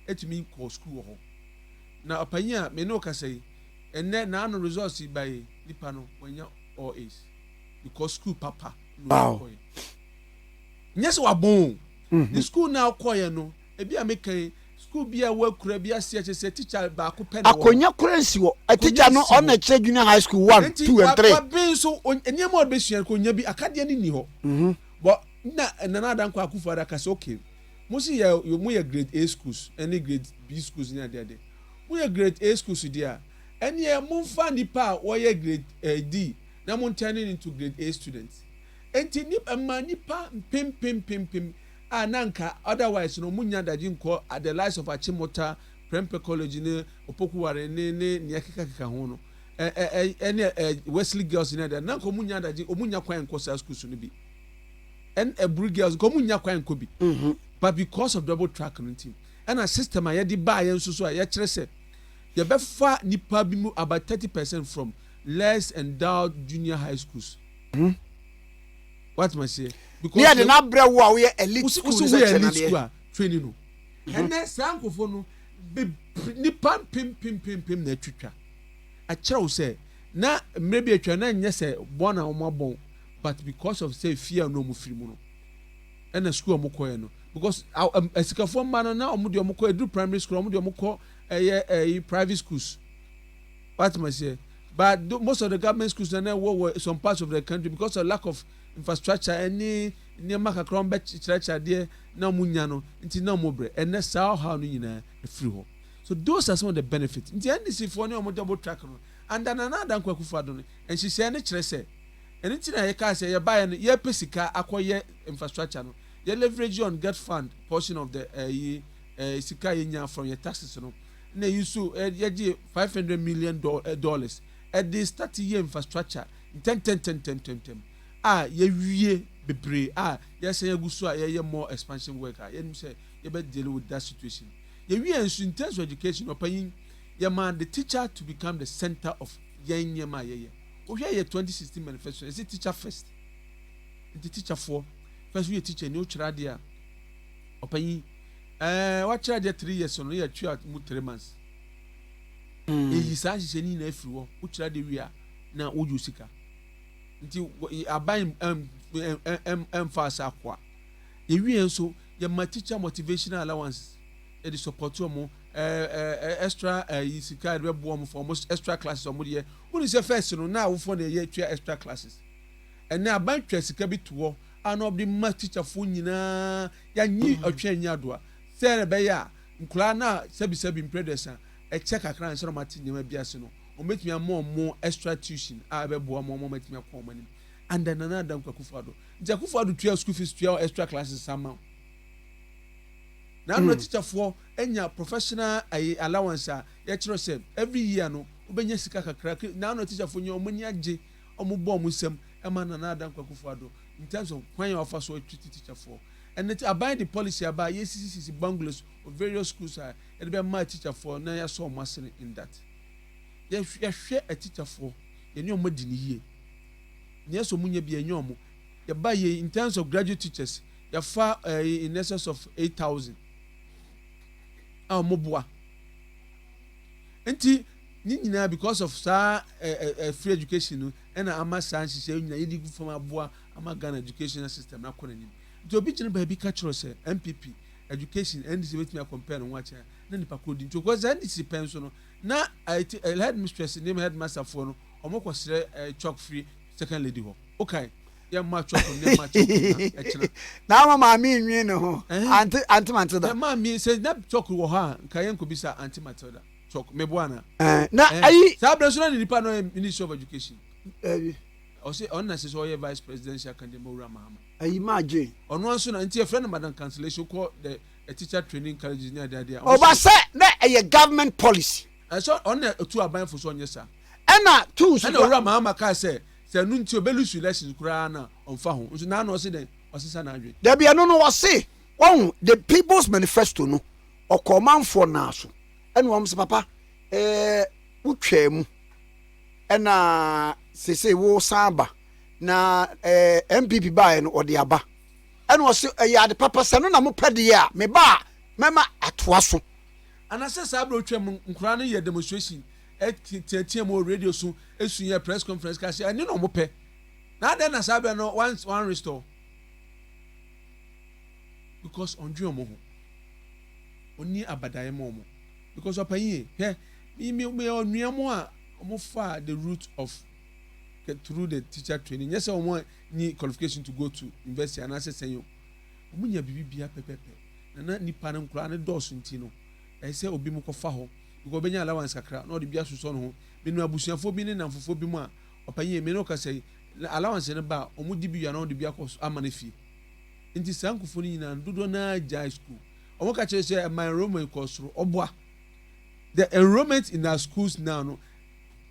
ɛtumi kɔ school wɔ hɔ. Na ɔpanyin a mene ɔkasa yi, ɛnɛ n'ano results yi ba yi, nipa no wanya all A's because school papa na ɔkɔ yi. Nyɛ sɛ wabɔn o, ne school na ɔkɔɔyɛ no, ebi a meka yi, school. School bi a ɛwɔ akura bi ase a kyerɛ sɛ teacher baako pɛ na ɛwɔ hɔ. Akonya koraa nsi hɔ. Akonya Teacher no nsi hɔ. ɔno na ɛkyerɛ junior high school one, Nti two and three. waben nso nneɛma a ɔbɛsua no kɔnya bi akadeɛ no nni hɔ. Bɔ na Nana Adankwa Akufo-Addo aka sɛ okay, mo se yɛ mo yɛ grade A schools ɛne grade B schools ne adeade. Mo yɛ grade A schools deɛ a, ɛneɛ momfa nnipa a wɔyɛ grade eh, D na mo turn it into grade A students. Enti nip ɛma nnipa mpempempempem a na anka otherwise no wɔnnya adagye nkɔ the likes of Achimota, Prempeh College ne Opoku Ware ne ne nea ɛkekakeka ho no, ɛ ɛ ɛ ɛne ɛ Wesley Girls ne adeade, na anka wɔnnya adagye, wɔnnya kwan nkɔ saa schools no bi. Ɛne Aburi Girls, nka wɔnnya kwan nkɔ bi. But because of double track no nti, ɛna system a yɛde baeɛ nso so a yɛkyerɛ sɛ yɛbɛfa nnipa bi mu about 30% from less endowed junior high schools. What must say? Because ne yɛde n'abrɛ wo a woyɛ elite school no sɛ kyerɛ elite school a training no. Ɛnɛ saa nkurɔfoɔ no nipa mpempempempem na atwitwa. Akyerɛw sɛ na mmerɛ bi atwa na nyɛ sɛ bɔn na wɔn abɔn, but because of sɛ fie a na wɔn firi mu no ɛna school a wɔn kɔɛ no, because asikafoɔ mma no na wɔn deɛ wɔn kɔ eduru primary school, wɔn deɛ wɔn kɔ ɛyɛ ɛyi private schools. What must say? But most of the government schools na na ɛwɔ wɔ some parts of the country, because of lack of infrastructure ɛne nneɛma kakra wɔn bɛ kyerɛkyerɛ adeɛ na wɔn nya no nti na wɔn brɛ. Ɛnɛ saa ɔhaw no nyinaa efiri hɔ. So those are some of the benefits. Nti NDC foɔ ne wɔn double track no and Nana Adankwa Akufo-Addo no nhyehyɛɛ no kyerɛ sɛ ɛno ti na yɛka sɛ yɛbaeɛ no, yɛpɛ sika akɔyɛ infrastructure no, yɛ leverage on GETFund portion of the ɛyi sika yɛnya from yɛ taxes no, na eyi nso yɛgye $500 million ɛde start yɛ infrastructure ntɛntɛntɛntɛntɛm a yɛwie bebree a yɛsɛn agu so a yɛyɛ more expansion work a yɛnim sɛ yɛbɛ deal with that situation. Yɛwie nso, in terms of education, ɔpanyin, yɛma the teacher to become the center of yɛn nneɛma a yɛyɛ. Wohwɛ yɛ 2016 manifesto, yɛsɛ teacher first. Nti teacher foɔ first. Woyɛ teacher ni, wokyerɛ adeɛ a, ɔpanyin, wakyerɛ adeɛ 3 years no, yɛ tua mu 3 months. Eyi saa nhyehyɛ ni nyinaa efiri hɔ. Wokyerɛ adeɛ wie a na wogye sika. Nti aban ɛm ɛm ɛmfa asa akoa. Yɛwie nso, yɛma teacher motivational allowance, yɛde support wɔn, ɛɛ ɛɛ extra ɛyi sika yɛde bɛ boɔ wɔn for wɔn extra classes wɔn deɛ. Wɔn sɛ first no na awofoɔ na yɛ tua extra classes. Ɛnɛ aban twa sika bi to hɔ a na ɔde ma teacherfoɔ nyinaa. Yɛanyi ɔtwe anyi adoa sɛ ɛbɛyɛ a nkwadaa na sɛbisɛbi mpɛrɛdɛsa ɛkyɛ kakra nsa na wɔn ate nneɛma bi ase no, wɔn bɛtumi ama wɔn extra tuition a ɛbɛboa wɔn, wɔn atumi akɔ wɔn anim. And then Nana Adankwa Akufo-Addo, nti Akufo-Addo tua school fees, tua extra classes ama wo na ano. Teacherfoɔ anya professional ayi allowance a yɛkyerɛ sɛ every year no wobɛnya sika kakra na ano. Teacherfoɔ nyɛ wɔn ani agye, wɔn bɔ wɔn nsam ɛma Nana Adankwa Akufo-Addo in terms of kwan a wɔfa so atwiti teacherfoɔ. Ɛnɛ ti aban de policy aba a yɛsisisisi bungalows of various schools a yɛde bɛ maa teacherfoɔ na yɛasɔ wɔn asene. In that yɛhwɛ teacherfoɔ, yɛne wɔn adi ne yie nyɛ sɛ wɔn nyɛ bi yɛnyɛ wɔn. Yɛba yɛ in terms of graduate teachers, yɛfa in excess of 8,000 a wɔn boa. Nti ne nyinaa because of saa ɛɛ ɛɛ free education no ɛna ama saa nhyehyɛ nyinaa yɛde gu fam aboa ama Ghana education system n'akɔ n'anim. Nti obi gyina baabi ka kyerɛ sɛ NPP education, NDC betumi akɔmpɛ ne ho akyɛ na nipa koro di. Nti okɔ sɛ NDC pɛn so no na ɛɛ ɛɛ headmistress ne headmaster foɔ no, wɔn kɔ srɛ chalk free second lady hɔ. Okay, yɛ mma chalk ne mma chalk na ɛkyerɛ. Na ama maame nwi ne ho. Auntie Matilda. Na maame sɛ na chalk wɔ hɔ a, nka yɛn nkɔ bisa Auntie Matilda chalk meboa na. Na ayi. Saa abirɛ so na ne nipa no yɛ Ministry of Education. Ɔsɛ ɔno na sɛ sɛ ɔyɛ vice presidential candidate ma Owura Mahama. Ayi maa gye. Ɔno nso na nti yɛfrɛ no Madam Cancellation kɔ the teacher training colleges ne adeade a. Ɔba sɛ na ɛyɛ government policy. Ɛsɛ ɔno na etu aban fo so ɔnyɛ saa. Ɛna tu so. Ɛna Owura Mahama kaa sɛ ɛnu nti obɛ lose elections koraa na ɔnfa ho nso n'ano ɔsi dɛ ɔsesa n'adwe. Dabi, ɛno no wɔse wɔn the People's Manifesto no ɔkɔ ɔmanfoɔ naa so ɛna wɔn sɛ papa wotwaa mu ɛna sese wo san ba na NPP baeɛ no ɔde aba ɛna ɔse ɛyɛ ade papa sɛ no na mopɛ deɛ a meba a mɛma atoa so. Anasɛ saa abiri otwa mu nkura no yɛ demonstration ɛtiatia mu wɔ radio so, esu yɛ press conference ka sɛ ɛne na ɔmo pɛ na adan na saa abiri no one restore because ɔndwe ɔmo ho. Ɔnni abadaeɛ ma wɔn because ɔpanyin hwɛ, me me me onua mo a wɔn fa the route of through the teacher training, nyɛ sɛ wɔn nyi qualification to go to university anaasɛ sɛn o, wɔn nya biribi bia pɛpɛpɛ na nipa no nkoraa ne dɔɔso. Nti no ɛyɛ sɛ obi mu kɔfa hɔ because ɔbɛnya allowance kakra na ɔde bi asosɔ ne ho. Menu abusuafoɔ bi ne namfofoɔ bi mu a, ɔpanyin, mi ne ɔkasa yi, allowance no ba a, wɔn di bi wia na ɔde bi akɔ ama ne fie. Nti saa nkurɔfoɔ no nyinaa dodoɔ naa gyae school. Wɔn ka kyerɛ sɛ ɛma enrollment kɔ soro. Ɔboa, the enrollment in our schools now no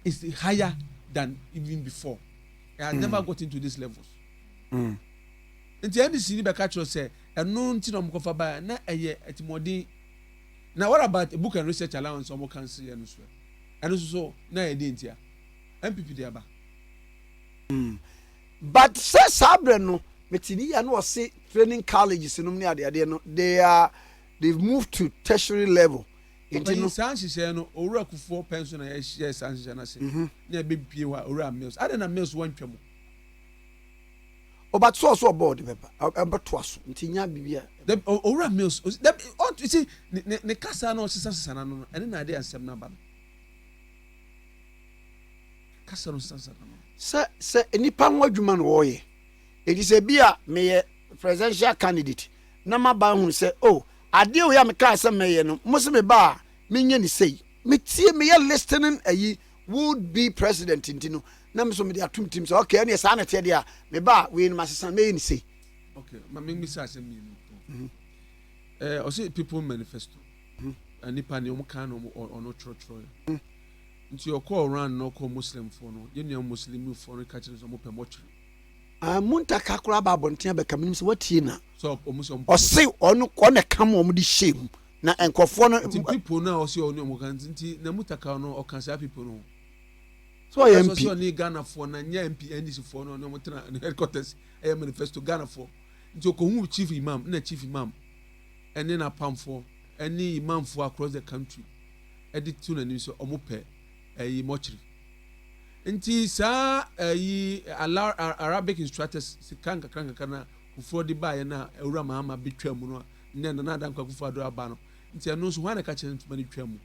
is higher than even before. It has never gotten to these levels. Nti NDC ni bɛka kyerɛ sɛ ɛno nti na wɔn kɔfa baa na ɛyɛ ɛtìmɔden. Na what about book and research allowance wɔn cancel yɛ no so? Ɛno nso so na yɛ den ntia NPP de aba. But sɛ saa berɛ no mete ne yia na ɔse training colleges nom ne adeadeɛ no, they've moved to tertiary level, nti no. Saa nhyehyɛ no, Owura Kufuor pɛn so na yɛhyɛ saa nhyehyɛ no ase na ɛbɛpie hɔ a, Owura Mills ade na Mills wɔntwa mu. Ɔba so ɔso ɔbɔ ɔde bɛba ɛbɛtoa so, nti nya biribi a. Owura Mills dabi, ɔnto si ne kasa na ɔsesa sesa n'ano no, ɛne na ade asɛm n'aba no, kasa no sesa sesa n'ano. Sɛ nipa ho adwuma na wɔreyɛ, eti sɛ bi a meyɛ presidential candidate na maba hu sɛ, oh, adeɛ wei a mekaa sɛ mɛyɛ no, mo sɛ meba a menyɛ ne sei, metie, meyɛ listening ayi would be president, nti no na me so mede atom tim sɛ okay, ɛneɛ saa na ɛteɛ deɛ a, meba a wei no masesa, mɛyɛ ne sei. Okay, ma me mmisa asɛm mmienu. Ɔsɛ people manifesto, nipa ne ɔmo kan na ɔno twerɛtwerɛ, nti ɔkɔɔ round na ɔkɔɔ Muslimfoɔ no, yɛn nua Muslimfoɔ no ka kyerɛ sɛ ɔmo pɛ mɔkyere. Muntaka koraa ba abɔnten abɛka, menim sɛ watie na. So ɔmo sɛ ɔmo pɛ. Ɔse ɔno ɔna kam ɔmo de hyɛ mu na nkurɔfoɔ no. Nti people no a ɔsɛ ɔne ɔmo ka nti na Muntaka no ɔka saa people no ho. So ɔyɛ MP. Sɛ ɔne Ghanafoɔ na nyɛ MP, NDC foɔ no ɔne ɔmo tena ne headquarters ɛyɛ manifesto Ghanafoɔ. Nti okohu chief imam na chief imam ɛne n'apamfoɔ ɛne imamfoɔ across the country ɛde to n'anim sɛ ɔmo pɛ ɛyi mɔkyere. Nti saa ɛyi ala Arabic instructors sika nkakra nkakra na Kufuor de baayɛ na Ewura Mahama betwa mu no a, nnɛ Nana Dankwa Akufo-Addo aba no, nti ɛno nso hwan na ɛka kyerɛ ntoma no twa mu?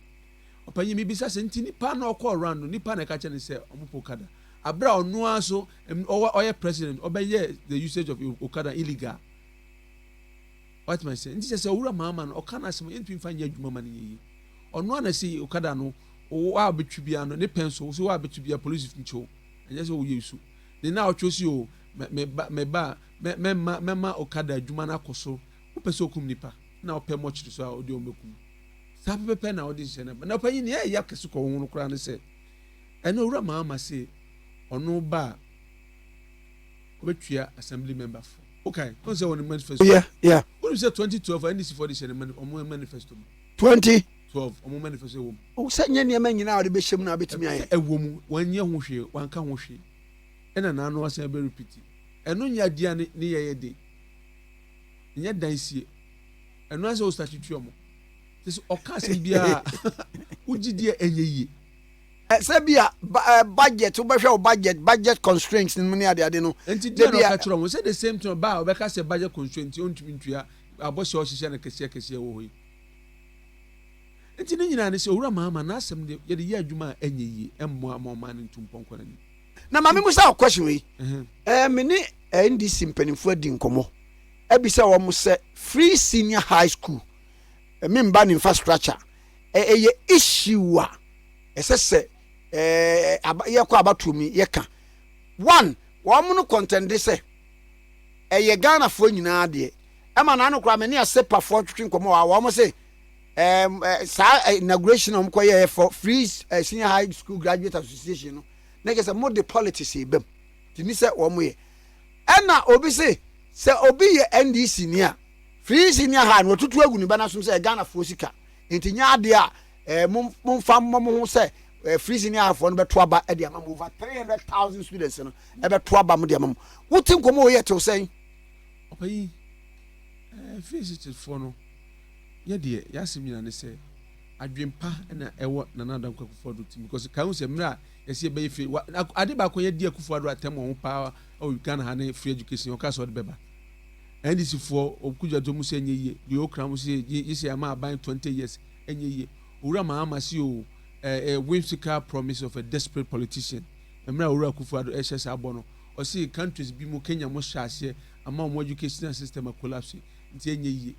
Ɔpanyin, mibisa sɛ, nti nipa na ɔkɔɔ round no, nipa na ɛka kyerɛ no sɛ ɔmo pɛ okada abere a ɔno ara so ɔwɔ ɔyɛ president, ɔbɛyɛ the usage of okada illegal? What am I saying? Nti sɛ Owura Mahama no ɔka n'asɛm, yɛntumi nfa nyɛ adwuma ma no yɛ yie. Ɔno ara na sɛ okada no wo a bɛtwi bia no ne pɛn so so wo a bɛtwi bia polisi nkyew, ɛnyɛ sɛ woyɛ su ne na ɔtwe si o, mɛ ba mɛ ba mɛ mɛma mɛma okada adwuma no akɔ so. Wopɛ sɛ okum nipa na ɔpɛ mɔkyere so a ɔde wɔn bɛkum saa pɛpɛpɛ na ɔde nhyɛ no ba. Na ɔpanyin, nea ɛyɛ kɛse kɔ ho no koraa ne sɛ ɛna Owura Mahama se ɔno ba a ɔbɛtua assembly member fo. Okay, ɔn sɛ wɔn manifesto. Wɔn sɛ 2012 NDC fo de hyɛ ne ɔmo manifesto mu. 20 12 ɔmo manifesto wɔ mu. Sɛ nyɛ nneɛma nyinaa a ɔde bɛhyɛ mu na abɛtumi ayɛ. Ɛwɔ mu, wɔn nyɛ ho hwee, wɔn anka ho hwee, ɛna n'ano asan bɛ repeat. Ɛno nyɛ adeɛ a ne yɛ yɛ den, nyɛ dan sie ɛno asɛ o start tua ɔmo te sɛ ɔka asɛm biara wogye deɛ ɛnyɛ yie. Sɛ bi a budget, wobɛhwɛ wo budget constraints no mu ne adeade no. Nti deɛ na ɔka kyerɛ ɔmo sɛ the same thing ɔbaa ɔbɛka sɛ budget constraint nti ɔntumi ntua abɔhyɛ ɔhyehyɛ no kɛseɛ kɛseɛ wɔ hɔ yi. Nti ne nyinaa ne sɛ Owura Mahama n'asɛm de yɛde yɛ adwuma a ɛnyɛ yie, ɛmmoa ma ɔman no ntu mpɔnkɔ n'anim. Na maame musa wo question wei. Me ne NDC mpanimfoɔ adi nkɔmmɔ abisa wɔn sɛ free senior high school memba ne infrastructure ɛyɛ issue a ɛsɛ sɛ yɛkɔ abatoɔ mu yɛka one. Wɔn no contend sɛ ɛyɛ Ghanafoɔ nyinaa deɛ ɛma n'ano koraa. Me ne asepafoɔ twetwe nkɔmmɔ wɔ wɔn sɛ saa inauguration a wɔn kɔ yɛ for free senior high school graduate association no, na kyerɛ sɛ mo de politics ebam te ni sɛ wɔn yɛ. Ɛna obi se sɛ obi yɛ NDC ni a, free senior high no wɔtutu agu ne ba n'asom sɛ Ghanafoɔ sika, nti nyɛ adeɛ a momfa mmɔ mo ho sɛ free senior high foɔ no bɛto aba de ama mo. Over 300,000 students no ɛbɛto aba mo de ama mo. Wote nkɔmmɔ wɔ yɛ tew sɛn? Ɔpanyin, free SHS no, yɛ deɛ yɛasɛm nyinaa ne sɛ adwempa na ɛwɔ Nana Addo Akufo-Addo team, because kan sɛ mmerɛ a yɛsɛ yɛbɛyɛ free ade baako, yɛdi Akufo-Addo atɛm wɔn ho paa ɛwɔ Ghana ha ne free education. Ɔka sɛ ɔde bɛba. NDC foɔ Okudzeto mu sɛ ɛnyɛ yie, deɛ okura mu sɛ gye sɛ ama aban 20 years ɛnyɛ yie. Owura Mahama si o, whimsical promise of a desperate politician. Mmerɛ a Owura Akufo-Addo ɛhyɛ saa bɔ no, ɔsi countries bi mu, Kenya mo hyɛ aseɛ ama wɔn educational system a collapse, nti ɛnyɛ yie.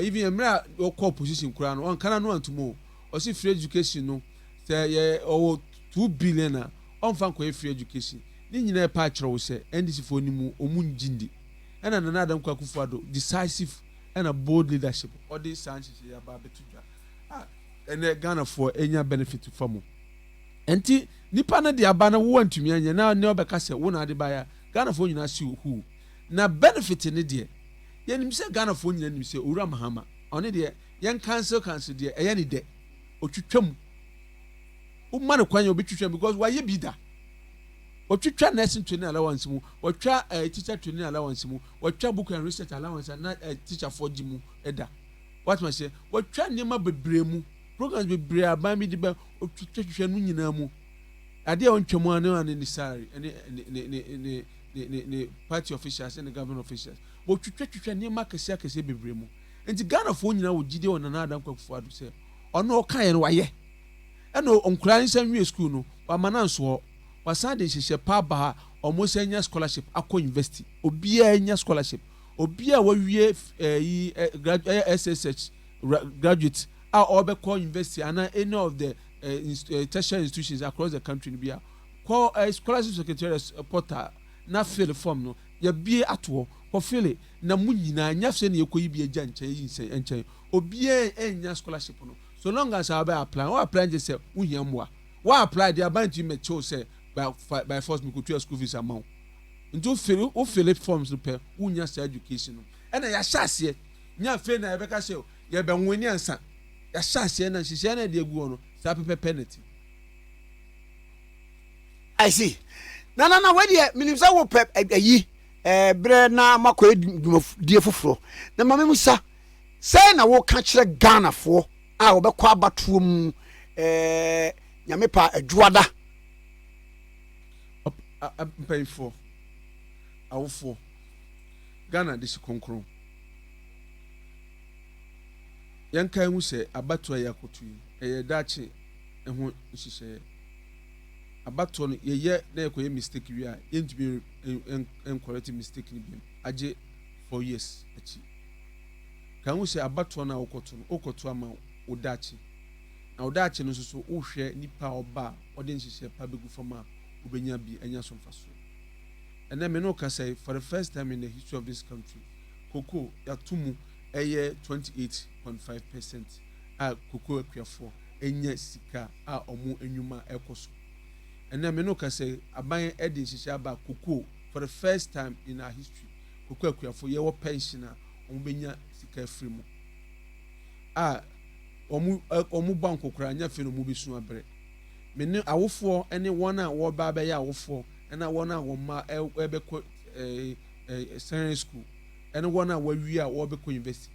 Even mmerɛ a ɔkɔ opposition koraa no, ɔnkana no antum o, ɔsi free education no, sɛ yɛ ɔwɔ 2 billion a, ɔnfa nkɔyɛ free education. Ne nyinaa ɛpa akyerɛw sɛ NDC foɔ no mu ɔmu ngyi ndi. Ɛna Nana Addo Akufo-Addo decisive ɛna bold leadership, ɔde saa nhyehyɛ aba abɛto dwa a ɛnɛ Ghanafoɔ enya benefit fa mu. Nti nipa no de aba no, wo ntumi anya na ne ɔbɛka sɛ wo na ade ba ya. Ghanafoɔ nyinaa si hu na benefit ne deɛ, yɛnim sɛ Ghanafoɔ nyinaa nim sɛ Owura Mahama, ɔne deɛ yɛn cancel deɛ ɛyɛ ne dɛ, otwitwa mu, woma no kwan yɛ obɛtwitwa mu because wayɛ bi da. Wɔtwitwa nursing training allowance mu, wɔtwa teacher training allowance mu, wɔtwa book and research allowance na teacher foɔ gye mu ɛda watuma sɛ wɔtwa nneɛma bebree mu, programs bebree aban bi de bɛ, otwitwa twitwa no nyinaa mu. Adeɛ a ɔntwa mu ano ne ne salary ɛne ne ne ne ne ne ne ne party officials ɛne government officials, wɔtwitwa twitwa nneɛma akɛseɛ akɛseɛ bebree mu. Nti Ghanafoɔ nyinaa wɔ gyidie wɔ Nana Addo Akufo-Addo sɛ ɔno ɔka yɛn no wayɛ. Ɛna nkwadaa nsa nwie school no, wama na nso hɔ, wasan de nhyehyɛ pa aba ha, ɔmo sɛ nya scholarship akɔ university. Obiara nya scholarship, obiara wawie ɛyi ɛ grad ɛyɛ SSH graduate a ɔbɛkɔ university ana any of the tertiary institutions across the country bi a kɔ scholarship secretariat portal na fill form no, yɛbie ato hɔ, kɔ fill na mu nyinaa nya fɛ na yɛkɔ yi bi agya nkyɛn yi nkyɛn nkyɛn. Obiara ɛnya scholarship no so long as abɛ apply. Wɔ apply gye sɛ wohia mmoa, wɔ apply deɛ aban tumi mɛkyɛw sɛ by force mi ko tua school fees ama wo. Nti wo fill forms no pɛ, wonya saa education no. Ɛna yɛahyɛ aseɛ nya afei na yɛbɛka sɛ yɛbɛnwo ani ansa. Yɛahyɛ aseɛ na nhyehyɛ na yɛde agu hɔ no saa pɛpɛpɛ na ti. I see. Na wedeɛ menim sɛ wopɛ ayi berɛ na makɔyɛ dwumadie foforɔ na ma memu sa sɛn na woka kyerɛ Ghanafoɔ a wɔbɛkɔ abatoɔ mu Nyame pa Adwoada. Mpanyinfoɔ, awofoɔ, Ghana de si kronkron, yɛnka ehu sɛ abatoɔ a yɛakoto yi ɛyɛ daakye ɛho nhyehyɛeɛ. Abatoɔ no yɛyɛ na yɛkɔyɛ mistake wie a, yɛntumi ncorrect mistake no biom agye 4 years akyi. Ka ho sɛ abatoɔ no a wokɔto no, wokɔto ama wo daakye, na wo daakye no nso so wohwɛ nipa a ɔba a ɔde nhyehyɛ pa bɛgu fam a wobɛnya bi anya so mfasoɔ. Ɛnɛ me ne wo kasa yi, for the first time in the history of this country, cocoa yɛato mu ɛyɛ 28.5% a cocoa akuafoɔ ɛnya sika a ɔmo enwuma ɛkɔ so. Ɛnɛ me ne wo kasa yi, aban ɛde nhyehyɛ aba, cocoa, for the first time in our history, cocoa akuafoɔ yɛwɔ pension a ɔmo bɛnya sika afiri mu a ɔmo ba nkokora anya afei na ɔmo bɛsu abrɛ. Me ne awofoɔ ɛne wɔn a wɔba abɛyɛ awofoɔ ɛna wɔn a wɔn mma ɛbɛkɔ ɛɛ ɛɛ secondary school ɛne wɔn a wɔawie a wɔbɛkɔ university,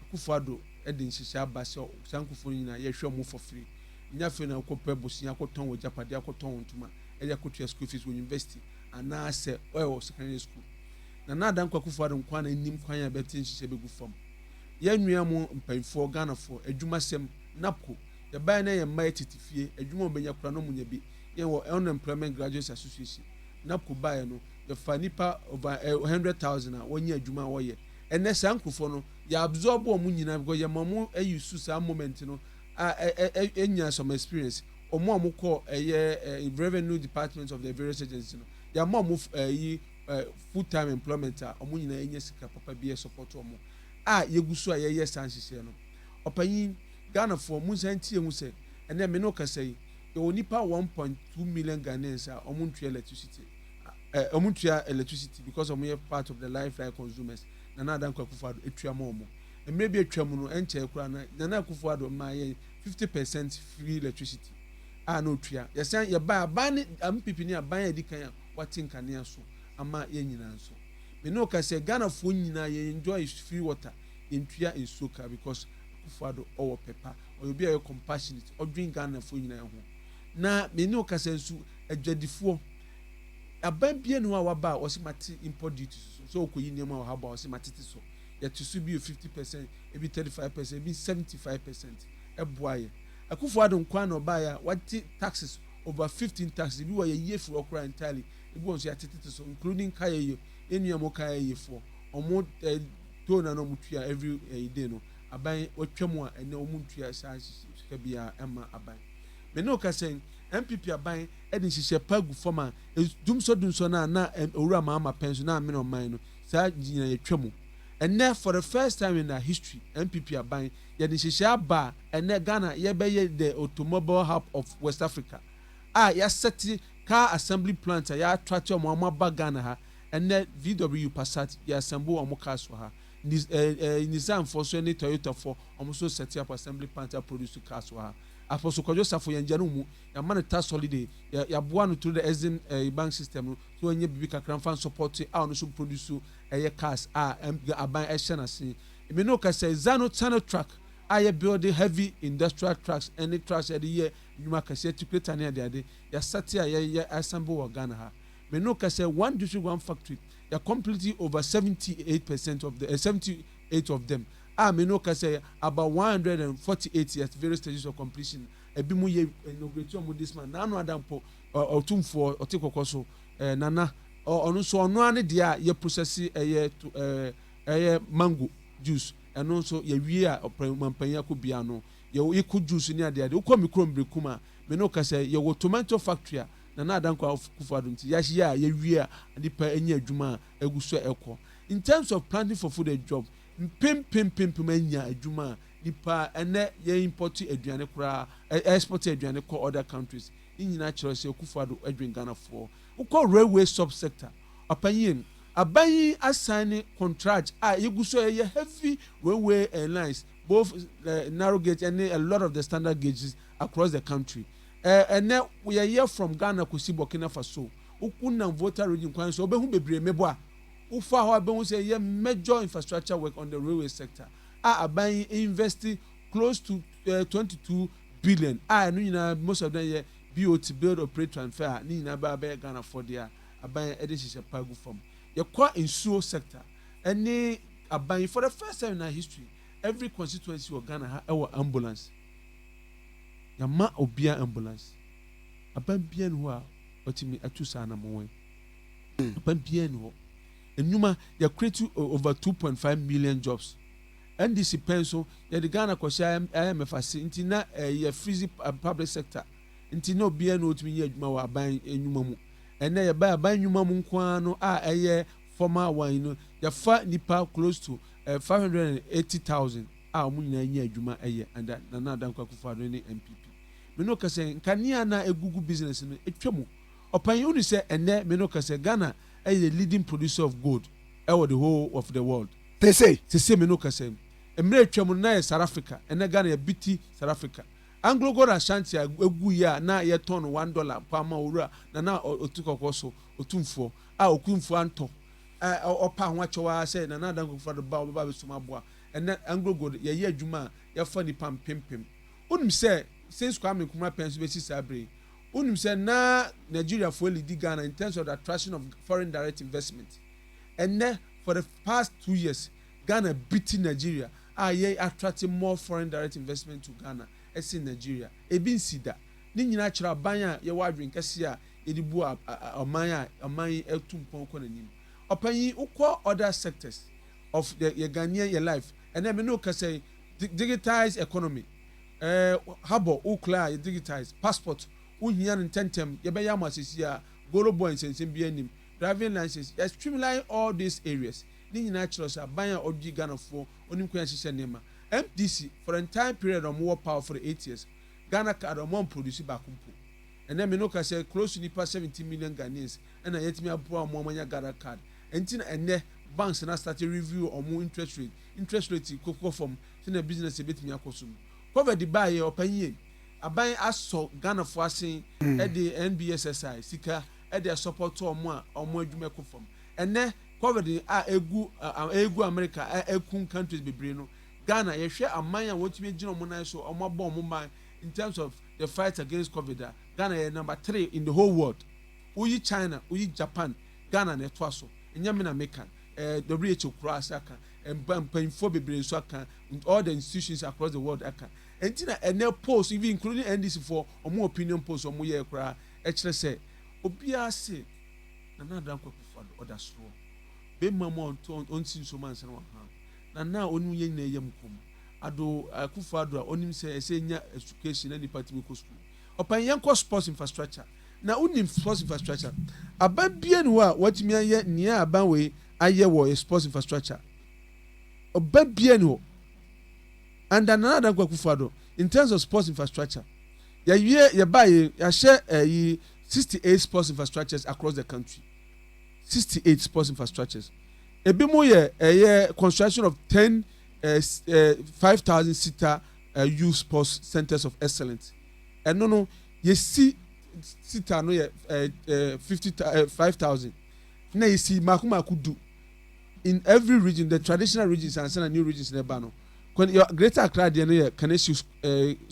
Akufo-Addo ɛde nhyehyɛ aba sɛ saa nkurɔfoɔ no nyinaa yɛhwɛ ɔmo for free. Nya afei na akɔpɛ bosia akɔtɔn wɔ gyapadeɛ, akɔtɔn wɔn ntoma ɛde akɔtua school fees wɔ university anaasɛ ɔyɛ wɔ secondary school. Nana Addo Dankwa Akufo-Addo nkwan na anim kwan a bɛte nhyehyɛ bɛgu fam. Yɛn nua mu mpanyinfoɔ, Ghanafoɔ, adwumasɛm, NABCO yɛbaeɛ na yɛn mma yɛ tete fie adwuma a wɔbɛnya koraa na wɔn nya bi. Yɛn wɔ Unemployment Graduates Association. NABCO baeɛ no, yɛfa nipa over 100,000 a wɔnyɛ adwuma a wɔyɛ. Ɛnɛ saa nkurɔfoɔ no yɛ absorb wɔn nyinaa because yɛ ma wɔn ayi su saa moment no a ɛ ɛ ɛ some experience. Wɔn a wɔkɔ ɛyɛ revenue department of the various agencies no, yɛ ama wɔn ɛyi full time employment a wɔn nyinaa nya sika papa bi support wɔn a yɛgu so a yɛyɛ saa nhyehyɛ no. Ɔpanyin, Ghanafoɔ, mu nsan tie ho sɛ ɛnɛ me no kasa yi, yɛwɔ nipa 1.2 million Ghanaians a wɔn ntua electricity, wɔn ntua electricity because wɔn yɛ part of the lifeline consumers. Nana Addo Dankwa Akufo-Addo etua ma wɔn. Mmerɛ bi atwa mu no, ɛnkyɛn koraa na Nana Akufo-Addo maa yɛn 50% free electricity a na otua. Yɛsan yɛba aban ne NPP ne aban a yɛdi kan a wate nkanea so ama yɛn nyinaa nso. Me ne o ka sɛ Ghanafoɔ nyinaa yɛn enjoy free water, yɛntua nsuo ka because Akufo-Addo ɔwɔ pɛpa, ɔyɛ obi a ɔyɛ compassionate, ɔdwen Ghanafoɔ nyinaa ho. Na me ne o ka sɛ nso adwadifoɔ Aban bia ni hɔ a waba a ɔsi mate import duties so, sɛ ɔkɔyi nneɛma wɔ ha ba a, ɔsi matete so. Yɛte so bi yɛ 50%, ebi 35%, ebi 75%. Ɛboa yɛ. Akufo Addo nkwan na ɔbaayɛ a wate taxes, over 15 taxes. Ebi wɔ yɛ yie firi hɔ koraa entirely, ebi wɔ nso yɛatetete so, including kayɛyɛ. Enua mo kayɛyɛfoɔ, ɔmo toll na ɔmo tua every day no, aban watwa mu a ɛnɛ ɔmo ntua saa sika biara ɛma aban. Mɛ ne o ka sɛ NPP aban ɛde nhyehyɛ pa gu fam a dumsɔ dumsɔ na na Owura Mahama pɛn so na amena ɔman no saa gyina yɛtwa mu. Ɛnɛ, for the first time in our history, NPP aban yɛde nhyehyɛ aba a ɛnɛ Ghana yɛbɛyɛ the automobile hub of West Africa, a yɛasɛte car assembly plant a yɛatrate ɔmo aba Ghana ha. Ɛnɛ VW Passat, yɛ assemble ɔmo cars wɔ ha. Nissan fo so ne Toyota fo, ɔmo nso set up assembly plant a produce cars wɔ ha. Apostle Kwadwo Safo, yɛn gya no mu, yɛama no tax holiday, yɛaboa no through the Exim bank system no so wɔnyɛ biribi kakra nfa support a ɔno nso produce ɛyɛ cars a aban ɛhyɛ n'ase. Ebi no kasa zano channel truck a yɛ build heavy industrial trucks ɛne trucks yɛde yɛ nnwuma kɛseɛ, tikuleta ne adeade, yɛasate a yɛyɛ assemble wɔ Ghana ha. Mɛ no kasa One District One Factory, yɛ complete over 78% of the 78 of them, a mɛ no kasa about 148 at various stages of completion. Ebi mu yɛ inaugurate ɔmo this month. N'ano adampo ɔtumfoɔ ɔte kɔkɔ so, Nana ɔno nso ɔno ano deɛ a yɛ process ɛyɛ to ɛyɛ mango juice, ɛno nso yɛwie a ɔpɛn akɔ bia no, yɛwɔ iko juice ne adeade. Wokɔ mi kurom Berekum a, mɛ no kasa yɛwɔ tomato factory a Nana Adanko Akufo Addo nti yɛahyia a yɛwie a nipa anya adwuma a egu so ɛkɔ. In terms of Planting for Food and Job, mpempempempem anya adwuma a nipa. Ɛnɛ yɛ import aduane koraa, export aduane kɔ other countries. Ne nyinaa kyerɛ sɛ Akufo Addo adwene Ghanafoɔ. Wokɔ railway sub sector, ɔpanyin, aban yi asign contract a yɛgu so ɛyɛ heavy railway lines, both narrow gauge and a lot of the standard gauges across the country. Ɛnɛ yɛyɛ from Ghana kɔsi Burkina Faso. Wonam Volta Region kwan so, wobɛhu bebree mebɔ a wofa hɔ a, bɛhu sɛ yɛ major infrastructure work on the railway sector a aban yi invest close to 22 billion, a ɛno nyinaa, most of them yɛ BOT, build, operate, transfer, a ne nyinaa bɛyɛ bɛyɛ Ghana fɔ deɛ a aban de hyehyɛ pa gu fam. Yɛkɔ nsuo sector, ɛne aban, for the first time in our history, every constituency wɔ Ghana ha ɛwɔ ambulance. Yàmá obiara ambulance. Aban biara ni hɔ a ɔtumi atu saa anamɔ wɔn. Aban biara ni hɔ. Enuma yɛ create over 2.5 million jobs. NDC pɛn so, yɛde Ghana kɔhyɛ IMF ase nti na ɛyɛ freeze public sector, nti na obiara na otumi yɛ adwuma wɔ aban enwuma mu. Ɛnɛ yɛba aban nnwuma mu nko ara no a ɛyɛ formal one no, yɛfa nipa close to 580,000 a wɔn nyinaa nyɛ adwuma ɛyɛ under Nana Adanko Akufo-Addo ne NPP. Mene kasa, nkanea na egugu business no etwa mu. Ɔpanyin, wonu sɛ ɛnɛ mene kasa, Ghana ɛyɛ leading producer of gold ɛwɔ the whole of the world. Tese. Sese mene kasa, mmerɛ etwa mu no na yɛ South Africa. Ɛnɛ Ghana yɛ beat South Africa. Anglo Gold Ashanti a egu yi a na yɛtɔn no $1 pa ama Owura Nana otu kɔkɔ so Otumfoɔ a Otumfoɔ antɔ ɛ ɔpa ho akyɛw ara sɛ Nana Adanko Akufo-Addo ba ɔbɛba abɛsum aboa. Ɛnɛ Anglo Gold yɛyɛ adwuma a yɛfa nipa mpempem. Wonim sɛ since Kwame Nkrumah pɛn so bɛsi saa bere, wonim sɛ na Nigeriafoɔ lead Ghana in terms of the attraction of foreign direct investment. Ɛnɛ, for the past 2 years, Ghana beating Nigeria a yɛ attract more foreign direct investment to Ghana ɛsi Nigeria. Ebi nsi da. Ne nyinaa kyerɛ aban a yɛwɔ adwene kɛseɛ a yɛde bu ɔman a ɔman yi atu mpɔn kɔ n'anim. Ɔpanyin, wokɔ other sectors of the yɛ Ghanaian yɛ life, ɛnɛ mi n'o kasa yi, digitized economy, habɔ wokura a yɛ digitize passport, wohia no ntɛntɛm, yɛbɛyɛ ama sisi a goro boy nsɛnsɛm bi anim, driving license, yɛ streamline all these areas. Ne nyinaa kyerɛ sɛ aban a ɔdi Ghanafoɔ onim kwan hyehyɛ nneɛma. NDC, for the entire period ɔmo wɔ power, for the 8 years, Ghana Card ɔmo produce baako mpo. Ɛnɛ mi no ka sɛ close to nipa 70 million Ghanaians ɛna yɛtumi aboa ɔmo ɔmo anya Ghana Card. Ɛnti na ɛnɛ banks na start review ɔmo interest rate, interest rate koko fam sɛnɛ business ebetumi akɔ so mu. COVID baayɛ, ɔpanyin, aban asɔ Ghanafoɔ asen ɛde NBSSI sika ɛde support ɔmo a ɔmo adwuma kɔ fam. Ɛnɛ COVID a egu America a eku countries bebree no, Ghana yɛhwɛ aman a wɔtumi gyina ɔmo nan so, ɔmo abɔ ɔmo man in terms of the fight against COVID a, Ghana yɛ number three in the whole world. Woyi China, woyi Japan, Ghana na ɛtoa so. Ɛnyɛ me na meka, WHO koraa ase aka, mpa mpanyinfoɔ bebree nso aka, all the institutions across the world aka. Ɛnti na ɛnɛ polls, even including NDC foɔ, ɔmo opinion polls ɔmo yɛ koraa ɛkyerɛ sɛ obiara se Nana Addo Dankwa Akufo-Addo ɔda soro. Bɛrima mu a ɔnto ɔnsi nsuom ansa na waha. Nana a onim yɛn nyinaa yam kɔm. Addo Akufo-Addo a onim sɛ ɛsɛ nya education na nipa tumi kɔ school. Ɔpan yɛn kɔ sports infrastructure. Na wonim sports infrastructure. Aban bie ni hɔ a wɔatumi ayɛ nea aban wei ayɛ wɔ sports infrastructure. Ɔba bie ni hɔ. Under Nana Addo Dankwa Akufo-Addo, in terms of sports infrastructure, yɛwie yɛba yɛ yɛahyɛ ɛyi 68 sports infrastructures across the country. 68 sports infrastructures. Ebi mu yɛ ɛyɛ construction of 10 5,000 seater youth sports centers of excellence. Ɛno no yɛsi seater no yɛ 50 5,000 na yɛsi mako mako 10 in every region, the traditional regions ansa na new regions na ɛba no. Greater Accra deɛ no yɛ Kaneshie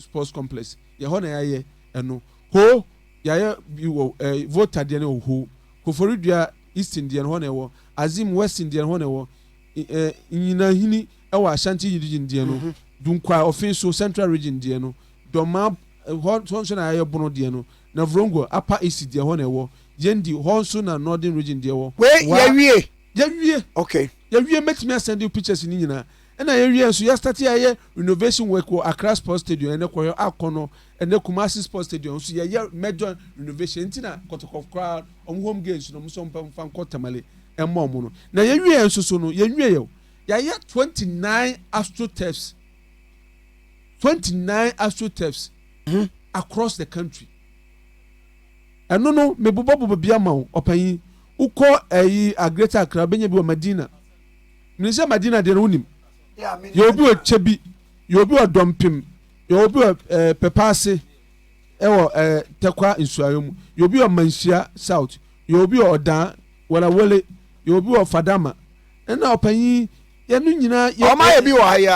Sports Complex, yɛ hɔ na yɛayɛ ɛno. Ho yɛayɛ bi wɔ Volta deɛ no wɔ Ho, Koforidua Eastern deɛ no hɔ na ɛwɔ, Axim Western deɛ no hɔ na ɛwɔ, Nyinahini ɛwɔ Ashanti Region deɛ no, Dunkwa Ɔfin Central Region deɛ no, Dɔmaa hɔ nso na yɛayɛ Bono deɛ no, na Navrongo Upper East deɛ hɔ na ɛwɔ, Yendi hɔ nso na Northern Region deɛ wɔ. Wei yɛwie? Yɛwie. Yɛwie, mɛtumi asɛnde pictures ni nyinaa. Ɛna yɛwie nso, yɛstart yɛayɛ renovation work wɔ Accra Sports Stadium. Ɛnɛ kɔyɛ akɔ no, ɛnɛ Kumasi Sports Stadium nso yɛyɛ major renovation, nti na Kɔtɔkɔ koraa ɔmo home games no, ɔmo nso mfa nkɔ Tamale ɛmɔ ɔmo no. Na yɛwie nso so no, yɛwie yɛ yɛayɛ 29 astroturfs, 29 astroturfs across the country. Ɛno no mebobɔbobɔ bi ama wo, ɔpanyin. Wokɔ ɛyi a Greater Accra, bɛnya bi wɔ Madina. Menim sɛ Madina deɛ no wonim. Yɛ obi wɔ Kyɛbi, yɛ obi wɔ Dɔmpem, yɛ obi wɔ Pɛpaase ɛwɔ Tɛkwa nsuayɔ mu, yɛ obi wɔ Manhyia South, yɛ obi wɔ Ɔdan Walawale, yɛ obi wɔ Fadama. Ɛna ɔpanyin, yɛno nyinaa yɛ Ɔmo ayɛ bi wɔ ha yi,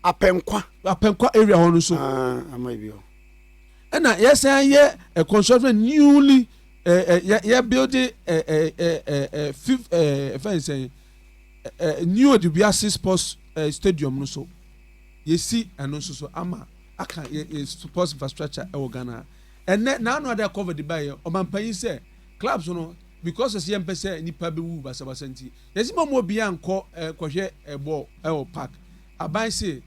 Apɛnkwa. Apɛnkwa area hɔ no so. Ah, ama bi wɔ. Ɛna yɛsan yɛ ɛ construction newly ɛ ɛ yɛ yɛ build ɛ ɛ ɛ ɛ ɛ fif ɛ fɛn sɛn ɛ ɛ new Odubiase Sports Stadium no so, yɛsi ɛno nso so ama aka yɛ yɛ sports infrastructure ɛwɔ Ghana. Ɛnɛ n'ano ade cover de ba yɛ ɔmanpanyin sɛ clubs no, because ɛsɛ yɛn mpɛ sɛ nipa bɛ wu basabasa, nti yɛsi mo obiara nkɔ kɔhwɛ bɔɔl ɛwɔ park. Aban se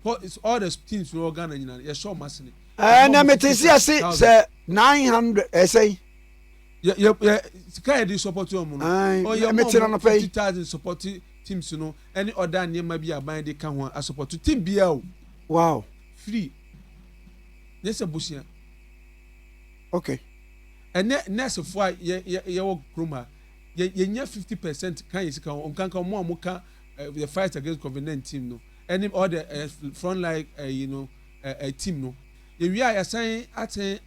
all the teams wɔ Ghana nyinaa, yɛhyɛ ɔmo asene. Na mete si ase sɛ 900 ɛsɛn. Yɛ sika yɛ de support wɔn no. Ɔyɛ mete no nɔpɛ yi. 50,000 support teams no ɛne ɔda nneɛma bi aban de ka ho a support team bia o. Free, nyɛ sɛ bosia. Ɛnɛ nursefoɔ a yɛ yɛ yɛwɔ kurom ha, yɛnya 50% kan yɛ sika ho nkankan ɔmo a ɔmo ka the fight against COVID-19 no ɛne all the front line team no. Yɛwie a, yɛsan aten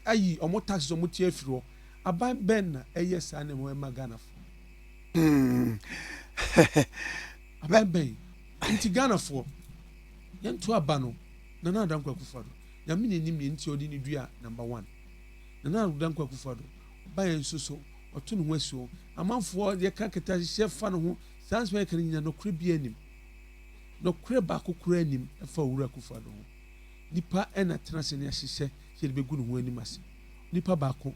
ayi ɔmo taxes ɔmo tie afiri hɔ. Aban bɛn na ɛyɛ saa na ɛmo ɛma Ghanafoɔ? Aban bɛn? Nti Ghanafoɔ, yɛnto aba no Nana Addo Dankwa Akufo-Addo. Nyame na enim yɛn, nti ɔde ne dua number one, Nana Addo Dankwa Akufo-Addo. Ɔba yɛn nso so, ɔto ne ho asi hɔ. Amanfoɔ yɛka keta hyehyɛ fa ne ho saa nsɛm yɛka no nyina, nɔkorɛ bi anim, nɔkorɛ baako kora anim ɛfa Owura Akufo-Addo ho. Nipa ɛna tena ase ne ahyehyɛ yɛde bɛgu ne ho anim ase. Nipa baako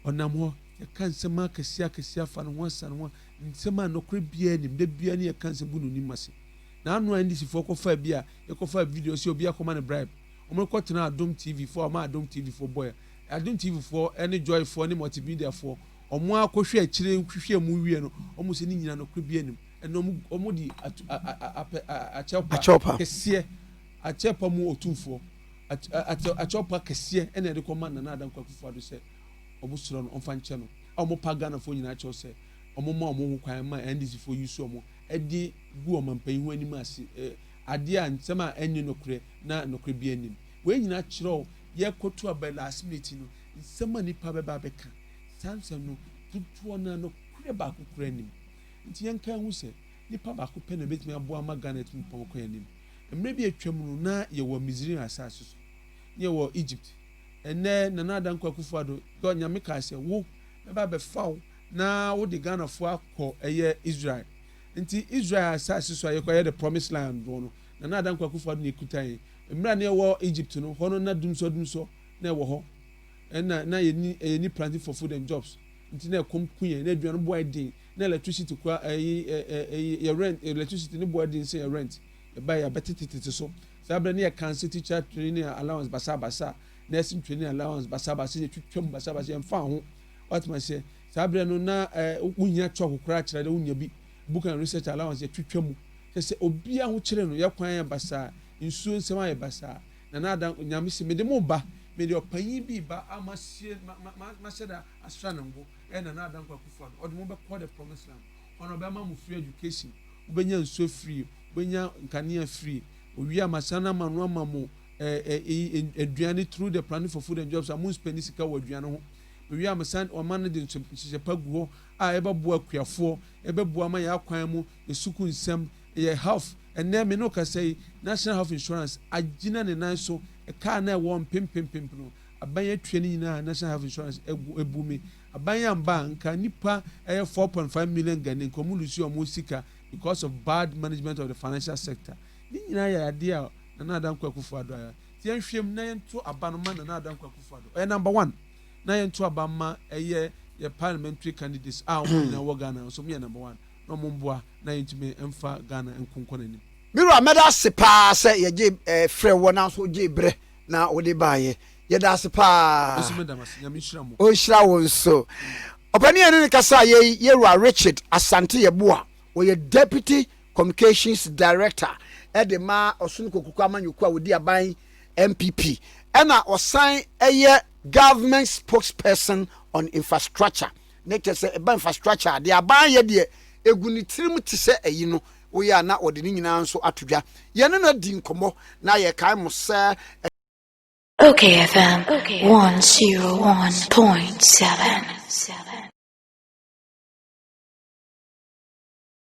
ɔnam hɔ yɛka nsɛm akɛseɛ akɛseɛ afa ne ho asa ne ho nsɛm a nɔkorɛ biara anim da biara ne yɛka nsɛm gu n'anim ase. Na ano a NDC foɔ kɔfa bi a yɛkɔfa video sɛ obi akɔma no bribe, wɔn kɔtena Adom TV foɔ, ɔmo Adom TV foɔ bɔyɛ Adom TV foɔ ɛne Joy foɔ ne Multimedia foɔ, ɔmo akɔhwɛ akyire hwehwɛ mu wie no, ɔmo sɛ ne nyinaa nɔkorɛ bi anim. Ɛna ɔmo de ato a a apɛ akyɛwpa Akyɛwpa. kɛseɛ, akyɛwpa mu otumfoɔ, akyɛwpa kɛseɛ ɛna yɛde kɔma Nana Addo Dankwa Akufo-Addo sɛ ɔmo srɛ no ɔmfa nkyɛ no, a ɔmo pa Ghanafoɔ nyinaa kyɛw sɛ ɔmo ma ɔmo ho kwan ma NDC foɔ yi so ɔmo ɛde gu ɔmanpanyin ho anim ase adeɛ a nsɛm a ɛnyɛ nokorɛ na nokorɛ bi anim. Wei nyinaa kyerɛw yɛkɔto aba last minute no, nsɛm a nipa bɛba abɛka saa nsɛm no dodoɔ no a nokorɛ baako kora anim. Nti yɛnka ho sɛ nipa baako pɛ na ebɛtumi aboa ama Ghana atumi pɔn kɔ anim. Mmerɛ bi atwam no, na yɛwɔ Misraim asase so, na yɛwɔ Egypt. Ɛnnɛ Nana Dankwa Akufo Addo God Nyame kaa sɛ wo mɛba abɛfa wo na wode Ghanafoɔ akɔ ɛyɛ Israel. Nti Israel asase so a yɛkɔ ɛyɛ the promised land no no Nana Dankwa Akufo Addo na ɛkuta yɛn. Mmerɛ a na yɛwɔ Egypt no hɔ no na dumsɔ dumsɔ na ɛwɔ hɔ. Ɛna na yɛni yɛni planting for food and jobs nti na ɛkɔm ku yɛn na aduane bo ayɛ den na electricity kura ɛyi ɛyi yɛ rent electricity ne bo ayɛ den sɛ yɛ rent. Yɛbaeɛ yɛabɛtetetete so. Saa berɛ no yɛ cancel teacher training allowance basabasa, nursing training allowance basabasa, yɛtwitwa mu basabasa, yɛmfa ho. Woate aseɛ? Saa berɛ no na eh, wohia chalk koraa kyerɛ dɛ wonya bi. Book and research allowance yɛtwitwa mu. Kyerɛ sɛ obiara ho kyere no, yɛ kwan ayɛ basaa, nsuo nsɛm ayɛ basaa. Nana Ada, Nyame se mede mo ba, mede ɔpanyin bi ba a masie, ma, ma, ma, mahyɛ da asra ne ngo, ɛyɛ Nana Ada Nkwa Akufo-Addo. Ɔde mo bɛkɔ the promised land. Hɔ no ɔbɛma mo free education, wobɛnya nsuo free, wobɛnya nkanea free, owie a masan ama no ama mo eh, eh, aduane through the planning for food and jobs a mo nspendi sika wɔ aduane ho. Owie a masan ɔma no de nhyehyɛ pa gu hɔ a ɛbɛboa akuafoɔ, ɛbɛboa ma yɛn akwan mu, yɛ sukuu nsɛm, yɛ health. Ɛnnɛ me ne wo kasa yi, National Health Insurance agyina ne nan so, ɛka a na ɛwɔ mpempempemp no, aban atua ne nyinaa, National Health Insurance agu, abu me. Aban amba a, nka nnipa ɛyɛ 4.5 million Ghanaian, nka wɔn lusi wɔn sika because of bad management of the financial sector. Ne nyinaa yɛ adeɛ a Nana Dankwa Akufo-Addo ayɛ. Nti yɛnhwɛ mu na yɛnto aba no ma Nana Dankwa Akufo-Addo. Ɔyɛ number one. Na yɛnto aba mma ɛyɛ yɛ parliamentary candidates a wɔn nyinaa wɔ Ghana nso wɔyɛ number one na wɔn mboa na yɛntumi mfa Ghana nko nkɔ n'anim. Me wura mɛda ase paa sɛ yɛgye eh, frɛ wɔ nanso wogyee berɛ na wode baeɛ. Yɛda ase paa. Nso meda mo ase. Nyame nhyira mo. Ɔnhyira wo nso. Ɔpanin a yɛne no kasa yɛ yi, Yɛwura Richard Asante Yeboah, ɔyɛ Deputy Communications Director de ma Ɔsono Kokuroko Amanyɔkuo a wɔdi aban NPP, ɛna ɔsan yɛ Government Spokesperson on Infrastructure. Ne kyerɛ sɛ ɛba infrastructure a, deɛ aban yɛ deɛ ɛgu ne tirim te sɛ ayi no, woyɛ a na ɔde ne nyinaa nso ato dwa. Yɛne no adi nkɔmmɔ na yɛkae mo sɛ Okay FM 101.7.